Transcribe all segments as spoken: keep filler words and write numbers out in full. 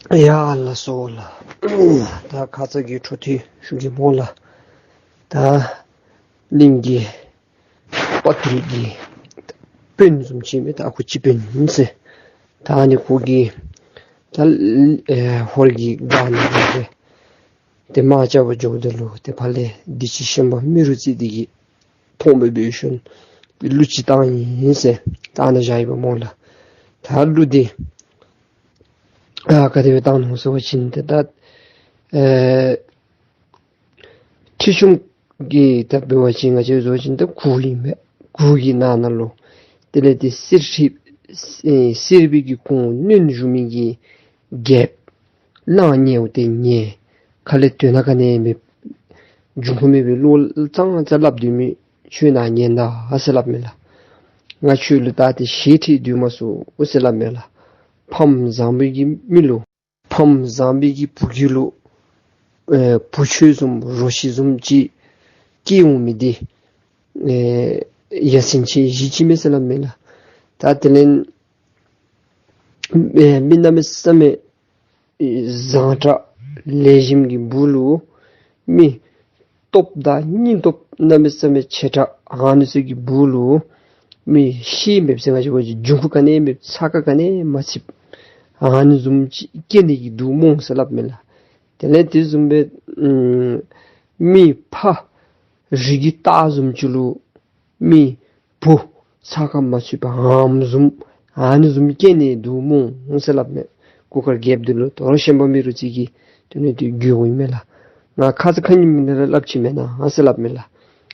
ཡ་ལགས་སོ་ལགས། ད་ཁ་ཙ་གི་འཕྲོ་མཐུད་ཞུ་གེ་སྨོ་ལགས། ད་གླིང་གི་དཔའ་བརྟུལ་གྱི་དཔོན་བཟུམ་ཅིག་མས། ད་ཁོ་སྤྱི་དཔོན་ཨིན་ཟེར། ད་ཨ་ནི་ཁོ་གིས་ད་ཨེ་ཧོར་གྱི་སྒར་ནང་ལས་ཏེ་དམག་རྐྱབ་པར་འགྱོཝ་ད་ལུ་ཏེ་ཕར་ལས་འདི་ཅིག་ཤན་པ་རྨེ་རུ་རྩེ་འདི་གིས་མཐོང་སྦེ་འབད་ཞིནམ་གླུ་ཅིག་བཏང་ཡི་ཟེར། ད་ཨ་ནཱ་བཞག་ཡི་པ་སྨོ་ལགས། ད་གླུ་འདི་ཨ་ག་དེ་སྦེ་བཏང་ནུག་ཟེར་བ་ཅིན་ཏེ་ད་ཨེ་ཁྲི་ཆུང་གི་ད་འབད་བ་ཅིན་ང་བཅས་བཟོ་བ་ཅིན་ད་གུར་ཨིན་པས། གུར་གྱི་ནང་ན་ལུ་དེ་ལས་ཏེ་གསེར་ཁྲི་ཨེ་གསེར་པའི་གི་གོང་ནོན་བཞུགས་མི་གི་རྒྱལཔོ་གླང་ཉལཝ་ཏེ་ཉལ། ཁ་ལས་དོན་དག་ག་ནི་མེད། འབྱུང་ཁུངས་མེད་པའི་བློ་ཙང་ཙ་སླབ་སྡོད་མི་ཁྱོད་ནཱ་ཉན་ད་ཟེར་སླབ་མས་ལགས། ང་ཁྱོད་ལུ་ད་ཏེ་ཞེ་ཁྲེལ་སྡོད་མ་ཚུགས་ཟེར་སླབ་མས་ལགས། ཕམ་བཟང་པོའི་གི་མི་ལུ་ཕམ་བཟང་པོའི་གི་བུ་གུ་ལུ་ཨེ་བུ་ཆོས་བཟུམ་རོ་ཁྱི་བཟུམ་ཅིག་སྐྱེ་འོང་མི་འདི་ཨེ་ཡ་མཚན་ཆེ་བཞེས་ཅི་མས་ཟེར་སླབ་མས་ལགས། ད་དེ་ལས་ཨེ་མི་གནམ་མེད་ས་མེད་བཟང་དྲགས་ལེགས་ཤོམ་གྱི་བུ་ལུ་མི་སྟོབས་དང་སྙིང་སྟོབས་གནམ་མེད་ས་མེད་ཆེ་དྲགས་ཨ་ནི་ཚུ་གི་བུ་ལུ་མི་ཤེས་མེདཔ་ཟེར་ང་བཅས་འབད་བ་ཅིན་འབྱུང་ཁུངས་ག་ནི་མེདཔ་ཚ་ཁ་ག་ནི་མ་ཚུདཔ་ཨ་ནི་བཟུམ་ཅིག་སྐྱེ་ནི་གི་འདུག་སྨོ་ཟེར་སླབ་མས་ལགས། དེ་ལས་དེ་བཟུམ་སྦེ་ཨམ་མི་ཕ་རི་གི་སྟག་བཟུམ་ཅིག་ལུ་མི་བུ་ཚ་ཁ་མ་ཚུདཔ་ཨ་ནི་བཟུམ་ཨ་ནི་བཟུམ་སྐྱེ་ནི་འདུག་སྨོ་ཟེར་སླབ་མས། གུར་དཀར་རྒྱལཔོ་འདི་ལུ། དོ་རུང་ཤན་པ་རྨེ་རུ་རྩེ་གིས་དེ་ནི་དེ་བརྒྱུད་འོང་ཡི་མས་ལགས། ང་ཁ་ཙ་ཁ་ཉིནམ་ལས་ར་སླབ་ཅི་མེན་ན་ཟེར་སླབ་མས་ལགས།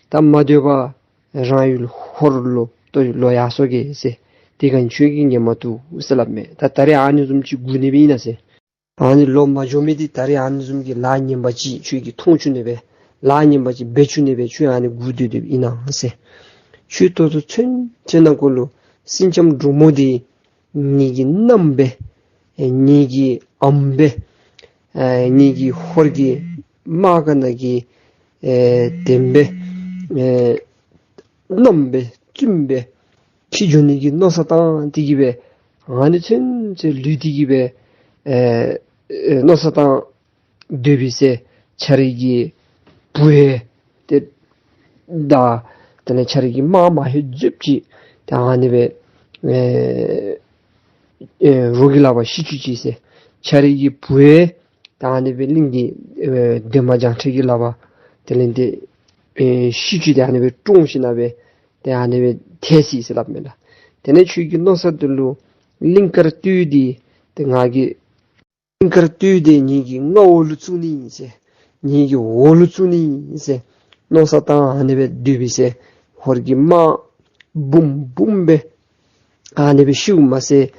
ད་མ་སྡོད་པར་རང་ཡུལ་ཧོར་ལུ་ཏེ་ལོག་ཡར་སོང་གེ་ཟེར། དེ་ག་ཁྱོད་ཀྱིས་ཉན་མ་བཏུབ་ཟེར་སླབ་མས། ད་ད་རེས་ཨ་ནི་བཟུམ་ཅིག་སྒུག་ནི་སྦེ་ཨིན་ན་ཟེར། ཨ་ནི་ལོག་མ་འགྱོ་མི་འདི་ད་རེས་ཨ་ནི་བཟུམ་གྱི་ལཱ་ངན་པ་ཅིག་ཁྱོད་ཀྱིས་མཐོང་བཅུག་ནི་སྦེ་ལཱ་ངན་པ་ཅིག་འབད་བཅུག་ནི་སྦེ་ཁྱོད་ཨ་ནི་སྒུག་སྡོད་སྡོདཔ་ཨིན་ན་ཟེར། ཁྱོད་ད་ལྟོ་ཚུན་ཚོད་ནང་འཁོད་ལུ་སེང་ལྕམ་འབྲུག་མོ་འདི་ངེ་གི་མནའམ་སྦེ་ཨེ་ངེ་གི་ཨམ་སྦེ་ཨེ་ངེ་གི་ཧོར་གྱི་དམག་སྒར་ནང་གི་ཨེ་དེམ་སྦེ་ཨེ་མནའམ་སྦེ་བཙུནམོ་སྦེ་ཁྱིད་འགྱོ་ནི་གི་མནོ་བསམ་བཏང་སྟེ་གི་སྦེ་ཨ་ནི་ཚུན་ཚོད་ལུས་ཏེ་གི་སྦེ་ཨེ་ཨེ་མནོ་བསམ་བཏང་སྡོད་པའི་ཚེ་ཁྱོད་རའི་གི་བུ་ཡང་ཏེ་ད་དེ་ལས་ཁྱོད་རའི་གི་དམག་མ་ཧེ་འཛོལཝ་ཅིག་ད་ཨ་ནི་སྦེ་ཨེ་ཨེ་རོགས་ཀྱི་ལག་པར་ཤི་བཅུག་ཅིག་ཟེར། ཁྱོད་རའི་གི་བུ་ཡང་ད་ཨ་ནི་སྦེ་གླིང་གི་ཨེ་འདན་མ་བྱང་ཁྲ་གི་ལག་པར་དེ་ལས་ཏེ་ཨེ་ཤི་བཅུག་སྟེ་ཨ་ནི་སྦེ་བཀྲོངས་ཞིནམ་ལས་ཏེ་ཨ་ནི་སྦེ་ཐལ་སོ་ཡི་ཟེར་སླབ་མས་ལགས། དེ་ལས་ཁྱོད་ཀྱི་མནོ་བསམ་འདི་ལུ་གླིང་དཀར་སྟོད་འདི་ཏེ་ང་གིས་གླིང་དཀར་སྟོད་འདི་ངེ་གི་མངའ་འོག་ལུ་བཙུགས་ནི་ཨིན་ཟེར། ངེ་གི་འོག་ལུ་བཙུགས་ནི་ཨིན་ཟེར་མནོ་བསམ་བཏང་ཨ་ནི་སྦེ་སྡོད་པའི་ཚེ་ཧོར་གྱི་དམག་འབུམ་འབུམ་སྦེ་ཨ་ནི་སྦེ་ཤིཝ་མ་ཚད་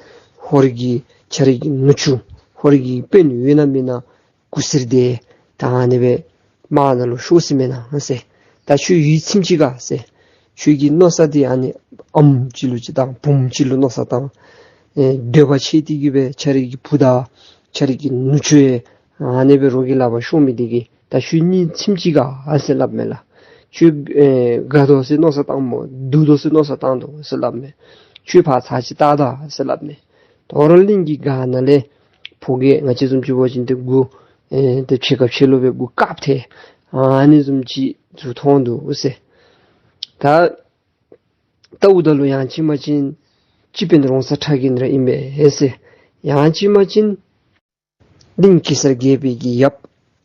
ཧོར་གྱི་ཁྱོད་རའི་གི་ནུ་གཅུང་ཧོར་གྱི་དཔོན་ཡོད་ན་མེད་ན་གུ་སེར་དེ་ད་ཨ་ནི་སྦེ་དམག་ནང་ལུ་ཤོར་སོ་མེན་ན་ཟེར། ད་ཁྱོད་ཡིད་ཚིམ་ཅི་ག་ཟེར། ཁྱོད་ཀྱི་མནོ་བསམ་འདི་ཨ་ནི་ཨམ་ཅིག་ལུ་ཅིག་དང་བུམོ་ཅིག་ལུ་མནོ་བསམ་བཏང་ཨེ་འདོད་པ་ཆེ་སྟེ་གི་སྦེ་ཁྱོད་རའི་གི་བུ་དང་ཁྱོད་རའི་གི་ནུ་གཅུང་ཡང་ཨ་ནི་སྦེ་རོགས་ཀྱི་ལག་པར་ཤོར་མི་འདི་གིས་ད་ཁྱོད་གཉིད་ཚིམ་ཅི་ག་ཟེར་སླབ་མས་ལགས། ཁྱོད་ཨེ་དགའ་དོ་ཟེར་མནོ་བསམ་བཏངམ་སྨོ་སྡུག་དོ་ཟེར་མནོ་བསམ་བཏང་དོ་ཟེར་སླབ་མས། ཁྱོད་ཕར་ཚར་ཅིག་བལྟ་ད་ཟེར་སླབ་མས། དོ་རུང་གླིང་གི་སྒར་ནང་ལས་ཕོ་རྒྱས་ང་བཅས་བཟུམ་ཅིག་འབད་བ་ཅིན་ཏེ་མགུ་ཨེ་ཏེ་ཕྱེད་ཀ་ཕྱེད་ལོག་སྦེ་མགུ་དཀརཔོ་ཐལ་ཨ་ནི་བཟུམ་ཅིག་ཚུར་མཐོང་འདུག་ཟེར། ད་ལྟཝ་ད་ལུ་ཡང་ཅིན་མ་ཅིན་སྤྱི་དཔོན་རོང་ཚ་ཁྲ་རྒན་ར་ཨིན་པས་ཟེར། ཡང་ཅིན་མ་ཅིན་གླིང་གེ་སར་རྒྱལ་པོའི་གི་ཡབ་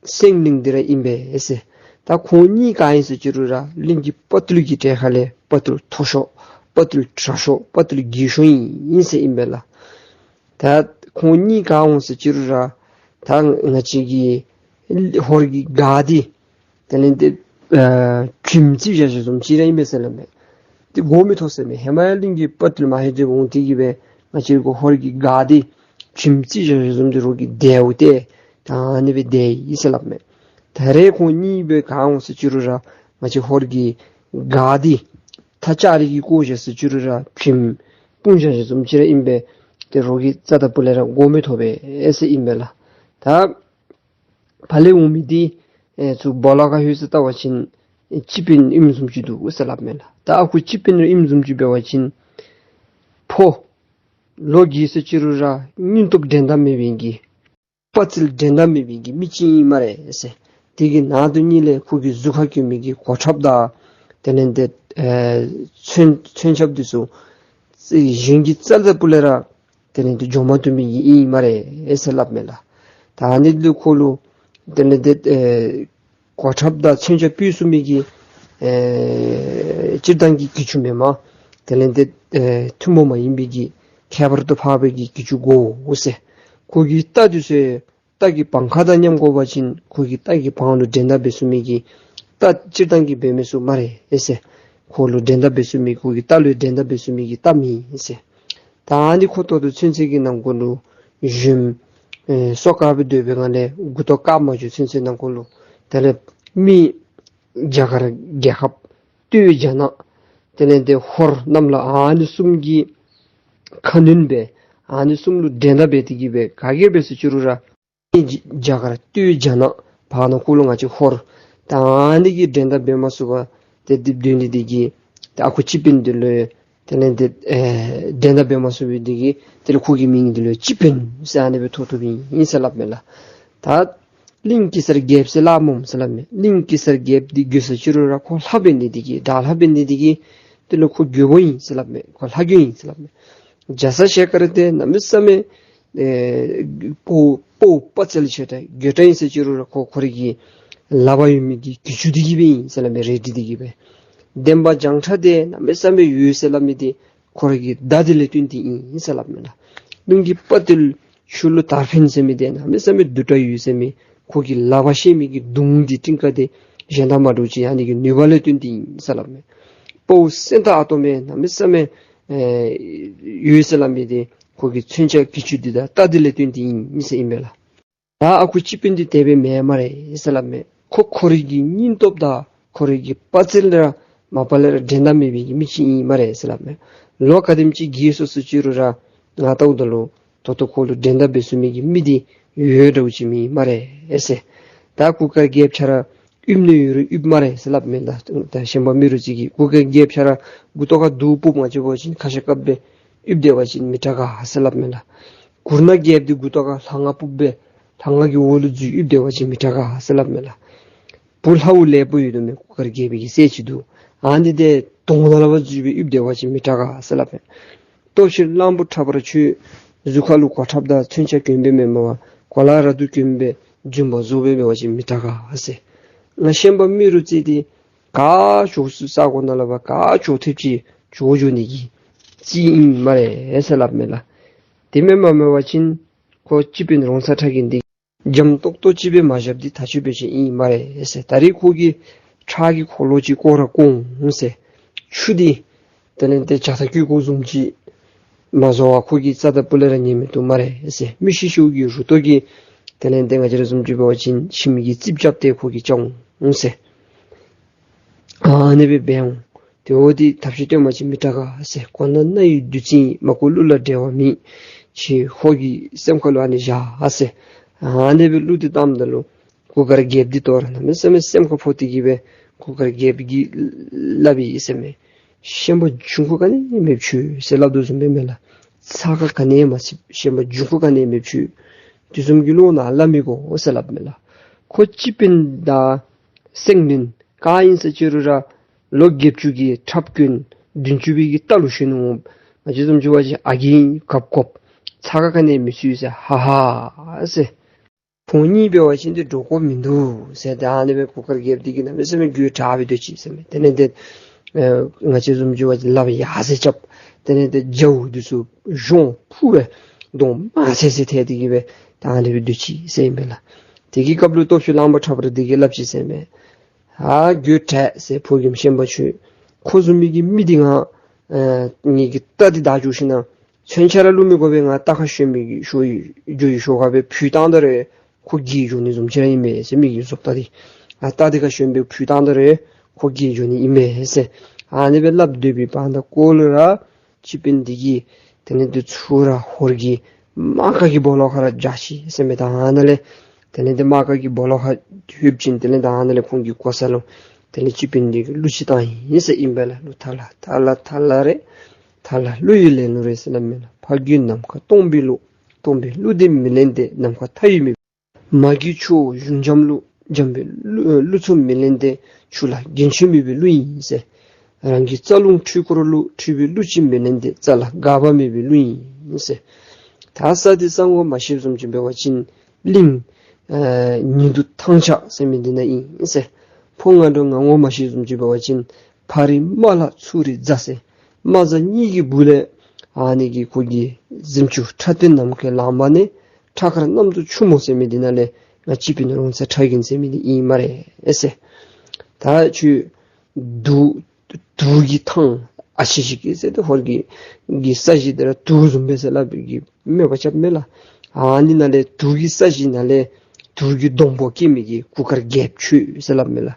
སེང་བློན་འདི་ར་ཨིན་པས་ཟེར། ད་ཁོང་གཉིས་ག་ཨིན་ཟེར་ཅི་རུང་ར་གླིང་གི་དཔའ་བརྟུལ་གྱི་གྲལ་ཁ་ལས་དཔའ་བརྟུལ་མཐོ་ཤོས་དཔའ་བརྟུལ་དྲག་ཤོས་དཔའ་བརྟུལ་རྒས་ཤོས་ཨིན་ཟེར་ཨིན་པས་ལགས། ད་ཁོང་གཉིས་ག་འོང་ཟེར་ཅི་རུང་ར་ད་ང་བཅས་ཀྱི་ཧོར་གྱི་སྒར་འདི་དེ་ལས་ཏེ་ཨ་ཁྱིམ་རྩིག་བཞག་བཞགཔ་བཟུམ་ཅིག་ར་ཨིན་པས་ཟེར་སླབ་མས། ཏེ་མགོ་མི་ཐོག་ཟེར་མས། ཧེ་མ་ཡང་གླིང་གི་དཔའ་བརྟུལ་མ་ཧེ་འདི་འོང་སྟེ་གི་སྦེ་ང་བཅས་ཀྱི་ཧོར་གྱི་སྒར་འདི་ཁྱིམ་རྩིག་བཞག་བཞགཔ་བཟུམ་ཅིག་རོགས་ཀྱིས་དེད་དེ་ད་ཨ་ནི་སྦེ་དེད་ཡི་ཟེར་སླབ་མས། ད་རེས་ཁོང་གཉིས་སྦེ་ག་འོང་ཟེར་ཅི་རུང་ར་ང་བཅས་ཧོར་གྱི་སྒར་འདི་ད་ལྕགས་རི་གིས་བསྐོར་བཞག་ཟེར་ཅི་རུང་ར་ཁྱིམ་སྤུངས་བཞག་བཞགཔ་བཟུམ་ཅིག་ར་ཨིན་པས། ཏེ་རོགས་ཀྱིས་རྩ་དང་སྤུ་ལས་ར་མགོ་མི་ཐོག་པས་ཟེར་ཨིན་པས་ལགས། ད་ཕར་ལས་འོང་མི་འདི་ཨེ་ཚུར་སྦོ་ལོགས་ཁར་ལྷོད་ཟེར་བལྟ་བ་ཅིན་ཨེ་སྤྱི་དཔོན་ཨིནམ་བཟུམ་ཅིག་འདུག་ཟེར་སླབ་མས་ལགས། ད་ཨ་ཁུ་སྤྱི་དཔོན་ཨིནམ་བཟུམ་ཅིག་འབད་བ་ཅིན་ཕོ་ལོ་རྒས་ཟེར་ཅི་རུང་ར་སྙིང་སྟོབས་འགྲན་ཟླ་མེད་པའི་གི་ དཔའ་རྩལ་འགྲན་ཟླ་མེད་པའི་གི་མི་ཅིག་ཨིན་སྨ་རེ་ཟེར། དེ་གི་ནང་དོན་ཉིད་ལས་ཁོ་གི་གཟུགས་ཁར་གྱོན་མི་གི་གོ་ཁྲབ་དང་དེ་ལས་འདི་ཨེ་མཚོན་མཚོན་ཆ་འདི་ཚུ་གཞན་གྱིས་རྩ་ལས་སྤུ་ལས་ར་དེ་ལས་འདི་འཇོམས་མ་བཏུབ་མི་གི་ཨིན་སྨ་རེ་ཟེར་སླབ་མས་ལགས། ད་ཨ་ནི་འདི་ཁོ་ལུ་དེ་ལས་འདི་ཨེ་གོ་ཁྲབ་དང་མཚོན་ཆ་ཕུལ་ཚུགས་མི་གི་ཨེ་སྤྱིར་བཏང་གི་གྱི་ཅུང་མེན་མས། དེ་ལས་འདི་ཨེ་ཐུན་མོང་མ་ཡིན་པའི་གི་ཁྱད་པར་དུ་འཕགས་པའི་གི་གྱི་ཅུང་དགོ་ཟེར། ཁོ་གི་རྟ་འདི་ཚུ་རྟ་གི་བང་ཁ་དང་མཉམ་དགོ་པ་ཅིན་ཁོ་གི་རྟ་གི་བང་ལུ་འགྲན་ཟླ་འབད་ཚུགས་མི་གི་རྟ་སྤྱིར་བཏང་གི་འབད་མི་ཚུགས་སྨ་རེ་ཟེར། ཁོ་ལུ་འགྲན་ཟླ་འབད་ཚུགས་མི་ཁོ་གི་རྟ་ལུ་འགྲན་ཟླ་འབད་ཚུགས་མི་གི་རྟ་མེད་ཟེར། ད་ཨ་ནི་ཁོ་ད་ལྟོ་ཚུན་ཚོད་ཀྱི་ནང་འཁོད་ལུ་གཞོནམ་ཨེ་སོ་དཀར་སྦེ་སྡོད་པའི་སྒང་ལས་མགུ་ཏོ་དཀར་མ་འགྱོ་ཚུན་ཚོད་ནང་འཁོད་ལུ་དེ་ལས་མི་རྒྱ་གར་རྒྱལ་ཁབ་སྟོད་རྒྱ་ནག་དེ་ལས་འདི་ཧོར་གནམ་ལ་ཨ་ནི་གསུམ་གྱི་ཁ་གནོན་འབད་ཨ་ནི་གསུམ་ལུ་འགྲན་ཟླ་འབད་དེ་གི་སྦེ་ག་གིས་འབད་ཟེར་ཅི་རུང་ར་རྒྱ་གར་སྟོད་རྒྱ་ནག་བར་ན་ཁོ་ལུ་ང་བཅས་ཧོར་ད་ཨ་ནི་གིས་འགྲན་ཟླ་འབད་མ་ཚུགས་པར་ཏེ་དེ་སྦེ་སྡོད་ནི་དེ་གིས་ཏེ་ཨ་ཁུ་སྤྱི་དཔོན་འདི་ལུ་དེ་ལས་འདི་ཨེ་འགྲན་ཟླ་འབད་མ་ཚུགས་པའི་དེ་གིས་དེ་ལས་ཁོ་གི་མིང་འདི་ལུ་སྤྱི་དཔོན་ཟེར་ཨ་ནི་སྦེ་ཐོབ་ཐོབ་ཨིན་ཟེར་སླབ་མས་ལགས། ད་གླིང་གེ་སར་རྒྱལཔོ་ཟེར་སླབ་སྨོ་ཟེར་སླབ་མས། གླིང་གེ་སར་རྒྱལཔོ་འདི་རྒོད་ཟེར་ཅི་རུང་ར་ཁོ་ལྷ་འབད་ནི་དེ་གིས་དགྲ་ལྷ་འབད་ནི་དེ་གིས་དེ་ལས་ཁོ་རྒོད་པོ་ཨིན་ཟེར་སླབ་མས། ཁོ་ལྷ་རྒོད་ཨིན་ཟེར་སླབ་མས། རྒྱ་ཚ་ཞལ་དཀར་འདི་གནམ་མེད་ས་མེད་ཨེ་དཔའ་དཔའ་དཔའ་རྩལ་ཆེ་དྲགས་རྒོད་དྲགས་ཨིན་ཟེར་ཅི་རུང་ར་ཁོ་ཁོ་རའི་གི་ལག་པར་ཡོད་མི་གི་གྱི་ཅུང་དེ་གིས་སྦེ་ཨིན་ཟེར་སླབ་མས། རལ་གྲི་དེ་གིས་སྦེ། འདན་མ་བྱང་ཁྲ་འདི་གནམ་མེད་ས་མེད་ཡོད་ཟེར་སླབ་མི་འདི་ཁོ་རའི་གི་མདའ་འདི་ལས་བརྟེན་ཏེ་ཨིན་ཟེར་སླབ་མས་ལགས། གླིང་གི་དཔའ་རྟུལ་ཆུ་ལུ་དར་འཕེན་ཟེར་མི་འདི་གནམ་མེད་ས་མེད་སྡུག་དྲགས་ཡོད་ཟེར་མི་ཁོ་གི་ལག་པར་བཤེད་མི་གི་མདུང་འདི་ཏིང་ཀ་འདི་གཞན་དང་མ་འདྲཝ་ཅིག་ཨ་ནི་གི་ནུས་པ་ལས་བརྟེན་ཏེ་ཨིན་ཟེར་སླབ་མས། དཔའ་བོ་སེང་སྟག་ཨ་དོམ་འདི་གནམ་མེད་ས་མེད་ཨེ་ཡོད་ཟེར་སླབ་མི་འདི་ཁོ་གི་མཚོན་ཆ་གྱི་ཅུང་འདི་དང་རྟ་འདི་ལས་བརྟེན་ཏེ་ཨིན་ཟེར་ཨིན་པས་ལགས། ད་ཨ་ཁུ་སྤྱི་དཔོན་འདི་དེ་སྦེ་མེན་སྨ་རེ་ཟེར་སླབ་མས། ཁོ་ཁོ་རའི་གི་སྙིང་སྟོབས་དང་ཁོ་རའི་གི་དཔའ་རྩལ་ལུ་ར་མ་པ་ལས་ར་འགྲན་ཟླ་མེད་པའི་གི་མི་ཅིག་ཨིན་སྨ་རེ་ཟེར་སླབ་མས། ལོ་ག་དེམ་ཅིག་རྒས་སོ་སོ་ཅི་རུང་ར་ང་བལྟཝ་ད་ལུ་ད་ལྟོ་ཁོ་ལུ་འགྲན་ཟླ་འབད་ཚུགས་མི་གི་མི་འདི་ཡོད་འདྲཝ་ཅིག་མེད་སྨ་རེ་ཟེར། ད་གུར་དཀར་རྒྱལཔོ་ཁྱོད་ར་ཡིབ་ནི་ཡོད་རུང་ཡིབ་སྨ་རེ་ཟེར་སླབ་མས། ད་ད་ཤན་པ་རྨེ་རུ་རྩེ་གིས་གུར་དཀར་རྒྱལཔོ་ཁྱོད་ར་མགུ་ཏོ་ཁར་གདུགས་ཕུབ་མ་བཅུག་པ་ཅིན་ཁ་ཤ་བཀབ་སྦེ་ཡིབ་སྡོད་པ་ཅིན་མི་དྲག་ག་ཟེར་སླབ་མས་ལགས། གུར་ནག་རྒྱལཔོ་འདི་མགུ་ཏོ་ཁར་ལྷ་རྔ་ཕུབ་སྦེ་ལྷ་རྔ་གི་འོག་ལུ་འཛུལ་ཡིབ་སྡོད་པ་ཅིན་མི་དྲག་ག་ཟེར་སླབ་མས་ལགས། བུ་ལྷ་བུ་ལེགས་པོ་ཡོད་དོ་མས། གུར་དཀར་རྒྱལ་པོའི་གི་སྲས་ཅིག་འདུག། ཨ་ནི་འདི་དོང་ནང་ལས་ཕར་འཛུལ་སྦེ་ཡིབ་སྡོད་པ་ཅིན་མི་དྲག་ག་ཟེར་སླབ་མས། སྟོབས་ཆེན་གླང་པོ་ཁྲ་འབར་ཁྱོད་གཟུགས་ཁ་ལུ་གོ་ཁྲབ་དང་མཚོན་ཆ་གྱོན་སྦེ་མེན་པར་གོ་ལ་ར་དུ་གྱོན་སྦེ་རྫུན་པ་བཟོ་སྦེ་འབད་བ་ཅིན་མི་དྲག་ག་ཟེར། ང་ཤན་པ་རྨེ་རུ་རྩེ་འདི་ག་ཕྱོགས་སུ་ས་གོ་ནང་ལས་ཕར་ག་ཕྱོགས་ཐེབས་ཅིག་བྱོག་འགྱོ་ནི་གི་རྩིས་ཨིན་སྨ་རེ་ཟེར་སླབ་མས་ལགས། དེ་མེན་པར་འབད་བ་ཅིན་ཁོ་སྤྱི་དཔོན་རོང་ཚ་ཁྲ་རྒན་འདི་འཇམ་ཏོག་ཏོ་ཅིག་སྦེ་མ་བཞགཔ་འདི་ཐག་ཆོད་པའི་ཅིག་ཨིན་སྨ་རེ་ཟེར། ད་རེས་ཁོ་གི་ཁྲག་གི་འཁོར་ལོ་ཅིག་བསྐོར་ར་བསྐོར་འོང་ཟེར། ཆུ་འདི་དེ་ལས་འདི་ཇ་ཐག་སྐྱེ་གོ་བཟུམ་ཅིག་མ་བཟོ་བར་ཁོ་གིས་རྩ་དང་སྤུ་ལས་ར་ཉན་མི་བཏུབ་སྨ་རེ་ཟེར། མི་ཤི་ཤིཝ་གི་རུ་ཏོ་གིས་དེ་ལས་འདི་ང་བཅས་ར་བཟུམ་ཅིག་འབད་བ་ཅིན་ཁྱིམ་གྱི་རྩིགཔ་རྐྱབ་སྟེ་ཁོ་གིས་བཅག་འོང་ཟེར། ཨ་ནི་སྦེ་འབད་འོང་། དེ་འོ་འདི་ཐབས་ཤེས་སྟོན་པ་ཅིན་མི་དྲག་ག་ཟེར། གོ་ན་རྣ་ཡི་བདུད་རྩི་ཡིན། མ་གོ་གླུ་ལ་འགྲེལ་བ་མེད། ཁྱེད་ཧོར་གྱི་སེམས་ཁ་ལུ་ཨ་ནི་བཞག་ཟེར། ཨ་ནི་སྦེ་གླུ་འདི་བཏངམ་ད་ལུ་གུར་དཀར་རྒྱལཔོ་འདི་དོ་རུང་གནམ་མེད་ས་མེད་སེམས་ཁར་ཕོག་སྟེ་གི་སྦེ་གུར་དཀར་རྒྱལཔོ་གིས་སླབ་ཡི་ཟེར་མས། ཤན་པ་འབྱུང་ཁུངས་ག་ནི་མེདཔ་ཁྱོད་ཟེར་སླབ་དོ་བཟུམ་སྦེ་མས་ལགས། ཚ་ཁ་ག་ནི་མ་ཚུད་ཤན་པ་འབྱུང་ཁུངས་ག་ནི་མེདཔ་ཁྱོད་དེ་བཟུམ་གྱི་བློ་ནང་སླབ་མི་དགོ་ཟེར་སླབ་མས་ལགས། ཁོ་སྤྱི་དཔོན་དང་སེང་བློན་ག་ཨིན་ཟེར་ཅི་རུང་ར་ལོ་བརྒྱད་ཅུ་གི་ཁྲབ་གྱོན་བདུན་ཅུ་པའི་གི་རྟ་ལུ་ཞོན་འོང་། ང་བཅས་བཟུམ་ཅིག་འབད་བ་ཅིན་ཨ་རྒས་ཨིན་གབ་དགོཔ་ཚ་ཁ་ག་ནི་མི་ཚུད་ཟེར། ཧ་ཧ་ཟེར། ཁོང་གཉིས་འབད་བ་ཅིན་འདི་འགྲོ་དགོཔ་མིན་འདུག་ཟེར། ཏེ་ཨ་ནི་སྦེ་གུར་དཀར་རྒྱལཔོ་འདི་གིས་གནམ་མེད་ས་མེད་དགོད་བྲ་སྦེ་སྡོད་ཅི་ཟེར་མས། དེ་ལས་འདི་ཨེ་ང་བཅས་བཟུམ་ཅིག་འབད་བ་ཅིན་ལགཔ་ཡར་ཟེར་རྐྱབ། དེ་ལས་འདི་རྒྱབ་འདི་ཚུ་གཞོང་ཕུ་སྦེ་གདོང་དམར་སེར་སེར་ཐལ་ཏེ་གི་སྦེ་ད་ཨ་ནི་སྦེ་སྡོད་ཅི་ཟེར་ཨིན་པས་ལགས། དེ་གི་སྐབས་ལུ་སྟོབས་ཆེན་གླང་པོ་ཁྲ་འབར་འདི་གིས་སླབ་ཅི་ཟེར་མས། ཨ་དགོད་བྲ་ཟེར། ཕོ་རྒནམ་ཤན་པ་ཁྱོད། ཁོ་བཟུམ་མའི་གི་མི་འདི་ང་ཨེ་ངེ་གི་རྟ་འདི་བདའ་འགྱོ་ཞིན་ན་མཚོན་ཆ་ར་བླུག་མི་དགོ་པར་ང་རྟ་ཁར་ཞོན་མི་གི་ཞོ་ཡི་འགྱོ་ཡི་ཞོར་ཁར་སྦེ་འཕུལ་བཏང་ད་རུང་ཁོ་རྒས་འགྱོ་ནི་བཟུམ་ཅིག་ར་ཨིན་མས་ཟེར། མི་གི་བཟོ་ལྟ་འདི་ཨ་རྟ་འདི་ཁར་ཞོན་སྦེ་འཕུལ་བཏང་ད་རུང་ཁོ་རྒས་འགྱོ་ནི་ཨིན་མས་ཟེར། ཨ་ནི་སྦེ་སླབ་སྡོད་པའི་བར་ན་ཁོ་ལུ་ར་སྤྱི་དཔོན་འདི་གིས་དེ་ལས་འདི་ཚུར་ར་ཧོར་གྱི་དམག་སྒར་གྱི་སྦོ་ལོགས་ཁར་ར་བཅར་ཅི་ཟེར་མས། ད་ཨ་ནཱ་ལས་དེ་ལས་འདི་དམག་སྒར་གྱི་སྦོ་ལོགས་ཁར་ལྷོད་ཅི། དེ་ལས་ད་ཨ་ནཱ་ལས་ཁོང་གི་གོ་ས་ལུ་དེ་ལས་སྤྱི་དཔོན་འདི་གིས་གླུ་ཅིག་བཏང་ཡི་ཟེར་ཨིན་པས་ལགས། གླུ་ཐ་ལ་ཐ་ལ་ཐ་ལ་རེད། ཐ་ལ་གླུ་ཡི་ལེན་ལུགས་རེད་ཟེར་སླབ་མས་ལགས། ཕ་རྒྱུད་ནམ་མཁའ་སྟོང་པའི་གླུ། སྟོང་པའི་གླུ་འདི་མི་ལེན་ཏེ། ནམ་མཁའ་མཐའ་ཡས་མི་ མ་གི་ཆུ་བོ་གཞུང་འཇམ་ལུ། འཇམ་པའི་ཀླུ་ཀླུ་མཚོ་མི་ལེན་ཏེ། ཆུ་ལ་རྒྱུན་ཆད་མེད་པའི་ཀླུ་ཨིན་ཟེར། རང་གི་རྩ་རླུང་འཕྲུལ་འཁོར་ལུ། འཕྲུལ་པའི་ཀླུ་ཅིག་མི་ལེན་ཏེ། རྩ་ལ་འགག་པ་མེད་པའི་ཀླུ་ཨིན་ཟེར། ད་ས་འདི་ས་ངོ་མ་ཤེས་བཟུམ་ཅིག་འབད་བ་ཅིན་གླིང་ཨེ་ཉི་གདུགས་ཐང་ཆགས་ཟེར་མི་འདི་ནང་ཨིན་ཟེར། ཕོ་ང་འགྲོ་ང་ངོ་མ་ཤེས་བཟུམ་ཅིག་འབད་བ་ཅིན་ཕག་རི་རྨ་ལྷ་ཚུ་རི་རྫ་ཟེར། རྨ་རྫ་གཉིས་ཀྱི་སྦུག་ལས་ཨ་ནི་གི་ཁོ་གི་གཟིམ་ཆུང་ཁྲ་ཏོན་ནམ་མཁའི་ལང་པ་ནས་ཁྲ་མཁར་གནམ་རྡོ་ཆུ་མོ་ཟེར་མི་འདི་ནང་ལས་ང་སྤྱི་དཔོན་རོང་ཚ་ཁྲ་རྒན་ཟེར་མི་འདི་ཨིན་སྨ་རེ་ཟེར། ད་ཁྱོད་དུག་དུག་གི་ཐང་ཨ་ཆི་ཞིག་གི་ཟེར་ཏེ་ཧོར་གྱི་གི་ས་གཞི་འདི་ར་དུག་བཟུམ་སྦེ་ཟེར་སླབ་པའི་གི་སྨོད་པ་རྐྱབ་མས་ལགས། ཨ་ནི་ནང་ལས་དུག་གི་ས་གཞི་ནང་ལས་དུག་གི་སྡོང་པོ་སྐྱེ་མི་གི་གུར་དཀར་རྒྱལཔོ་ཁྱོད་ཟེར་སླབ་མས་ལགས།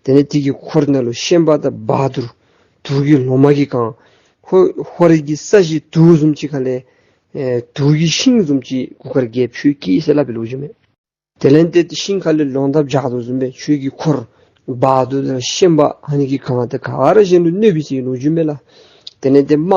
དེ་ལས་དེ་གི་འཁོར་ནང་ལུ་ཤན་པ་དང་བ་དུར་དུག་གི་ལོ་མ་གིས་གང་། ཧོ་ཧོར་གྱི་ས་གཞི་དུག་བཟུམ་ཅིག་ཁ་ལས་ཨེ་དུག་གི་ཤིང་བཟུམ་ཅིག་གུར་དཀར་རྒྱལཔོ་ཁྱོད་སྐྱེས་ཟེར་སླབ་པའི་ལོ་རྒྱུས་མས། དེ་ལས་ཏེ་ཤིང་ཁ་ལས་ལོ་འདབ་རྒྱས་དོ་བཟུམ་སྦེ་ཁྱོད་ཀྱི་འཁོར་བ་དུར་དང་ཤན་པ་ཨ་ནི་གིས་གང་སྟེ་ག་ར་གཞན་ལུ་གནོད་པའི་ཟེར་ལོ་རྒྱུས་མས་ལགས། དེ་ལས་ཏེ་དམག་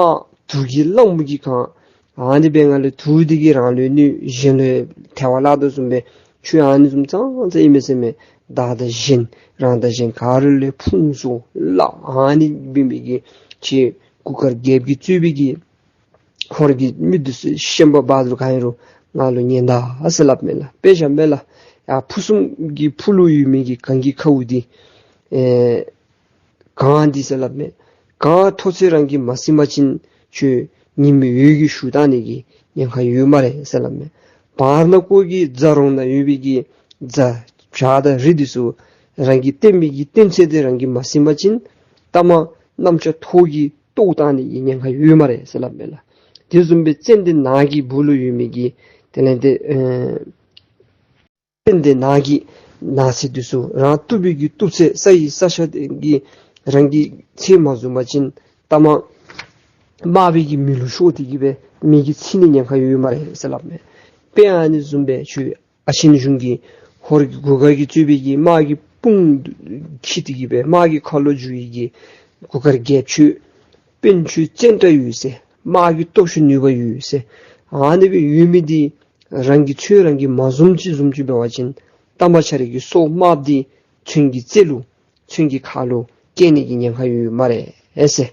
དུག་གི་གླང་པོ་གིས་གང་། ཨ་ནི་སྦེ་ང་ལུ་དུག་འདི་གིས་རང་ལུ་གནོད་གཞན་ལུ་ཐལ་བ་བརླག་དོ་བཟུམ་སྦེ་ཁྱོད་ཨ་ནི་བཟུམ་ཙང་ཙང་ཨིན་མས་ཟེར་མས། བདག་དང་གཞན་རང་དང་གཞན་ག་ར་ལུ་ཕུང་གསོ་བརླག་ཨ་ནི་འབད་མི་གི་ཁྱོད་གུར་དཀར་རྒྱལཔོ་གིས་གཙོས་པའི་གི་ཧོར་གྱི་མི་འདི་ཚུ་ཤན་པ་བ་དུར་གང་ཨིན་རུང་ང་ལུ་ཉན་ད་ཟེར་སླབ་མས་ལགས། དཔེ་བཞག་མས་ལགས། ཡར་ཕུ་གསུམ་གྱི་ཕུ་ལུ་ཡོད་མི་གི་གངས་ཀྱི་ཁཝ་འདི་ཨེ་གངས་འདི་ཟེར་སླབ་མས། གངས་མཐོ་ཚད་རང་གིས་མ་ཟིན་པ་ཅིན་ཁྱོད་ཉིམ་འོད་ཀྱིས་བཞུ་བཏང་ནི་གི་ཉེན་ཁ་ཡོད་སྨ་རེ་ཟེར་སླབ་མས། བར་ན་ཀོ་གི་རྫ་རོང་ནང་ཡོད་པའི་གི་རྫ་བྱག་དང་རི་འདི་ཚུ་རང་གིས་བརྟན་མི་གི་བརྟན་ཚད་འདི་རང་གིས་མ་ཟིན་པ་ཅིན་ཐ་མ་གནམ་ལྕགས་ཐོག་གིས་གཏོར་བཏང་ནི་གི་ཉེན་ཁ་ཡོད་སྨ་རེ་ཟེར་སླབ་མས་ལགས། དེ་བཟུམ་སྦེ་ཙན་དན་ནགས་ཀྱི་སྦུག་ལུ་ཡོད་མི་གི་དེ་ལས་ཏེ་ཨེ་ཙན་དན་ནགས་ཀྱི་ནགས་ཚལ་འདི་ཚུ་རང་གཏུབ་པའི་གི་གཏུབ་ཚད་ས་ཡི་ས་ཆ་འདི་གིས་རང་གི་ཚད་མ་བཟུང་པ་ཅིན་ཐ་མ་དམག་པའི་གི་མེ་ལུང་ཤོར་ཏེ་གི་སྦེ་མེ་གིས་འཚིག་ནི་ཉེན་ཁ་ཡོད་སྨ་རེ་ཟེར་སླབ་མས། དཔེ་ཨ་ནི་བཟུམ་སྦེ་ཁྱོད་ཨ་ཆེན་གཞུང་གིས་ཧོར་གྱི་གུར་དཀར་གྱིས་གཙོས་པའི་གི་དམག་གི་དཔུང་འཁྱིད་དེ་གི་སྦེ་དམག་གི་ཁ་ལོ་བསྒྱུར་བའི་གི་གུར་དཀར་རྒྱལཔོ་ཁྱོད་དཔོན་ཁྱོད་བཙན་དྲག་ཡོད་ཟེར། དམག་གི་སྟོབས་ཤུགས་ནུས་པ་ཡོད་ཟེར། ཨ་ནི་སྦེ་ཡོད་མི་འདི་རང་གི་ཚོད་རང་གིས་མ་བཟུངམ་ཅིག་བཟུངམ་ཅིག་འབད་བ་ཅིན་ཐ་མ་ཁྱོད་རའི་གི་སྲོག་དམརཔོ་འདི་མཚོན་གྱི་རྩེ་ལུ་མཚོན་གྱི་ཁ་ལུ་སྐྱེ་ནི་གི་ཉེན་ཁ་ཡོད་སྨ་རེ་ཟེར།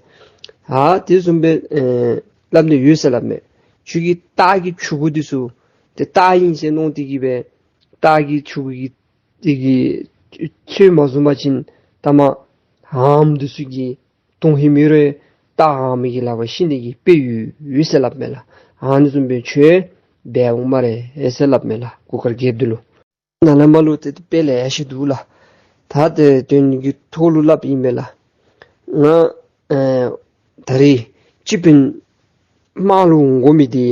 ཨ་དེ་བཟུམ་སྦེ་ཨེ་སླབ་ནི་ཡོད་ཟེར་སླབ་མས། ཁྱོད་ཀྱི་སྟག་གི་ཕྱུ་གུ་འདི་ཚུ་ཏེ་སྟག་ཨིན་ཟེར་མནོ་སྟེ་གི་སྦེ་སྟག་གི་ཕྱུ་གུ་གི་དེ་གི་ཚོད་མ་བཟུང་པ་ཅིན་ཐ་མ་ཧམ་འདི་ཚུ་གིས་དོན་ཧིང་མེད་རུང་སྟག་ཧམ་གྱི་ལག་པར་ཤི་ནི་གི་དཔེ་ཡོད་ཡོད་ཟེར་སླབ་མས་ལགས། ཨ་ནི་བཟུམ་སྦེ་ཁྱོད་འབད་འོང་སྨ་རེ་ཟེར་སླབ་མས་ལགས། གུར་དཀར་རྒྱལཔོ་འདི་ལུ། ནཱ་ལས་མར་ལུ་ཏེ་དཔེ་ལེ་ཤ་འདུག་ལགས། ད་ཏེ་དོན་གྱི་ཐོག་ལུ་སླབ་ཨིན་མས་ལགས། ང་ཨེ་ད་རིས་སྤྱི་དཔོན་དམག་ལུ་འོང་དགོ་མི་འདི་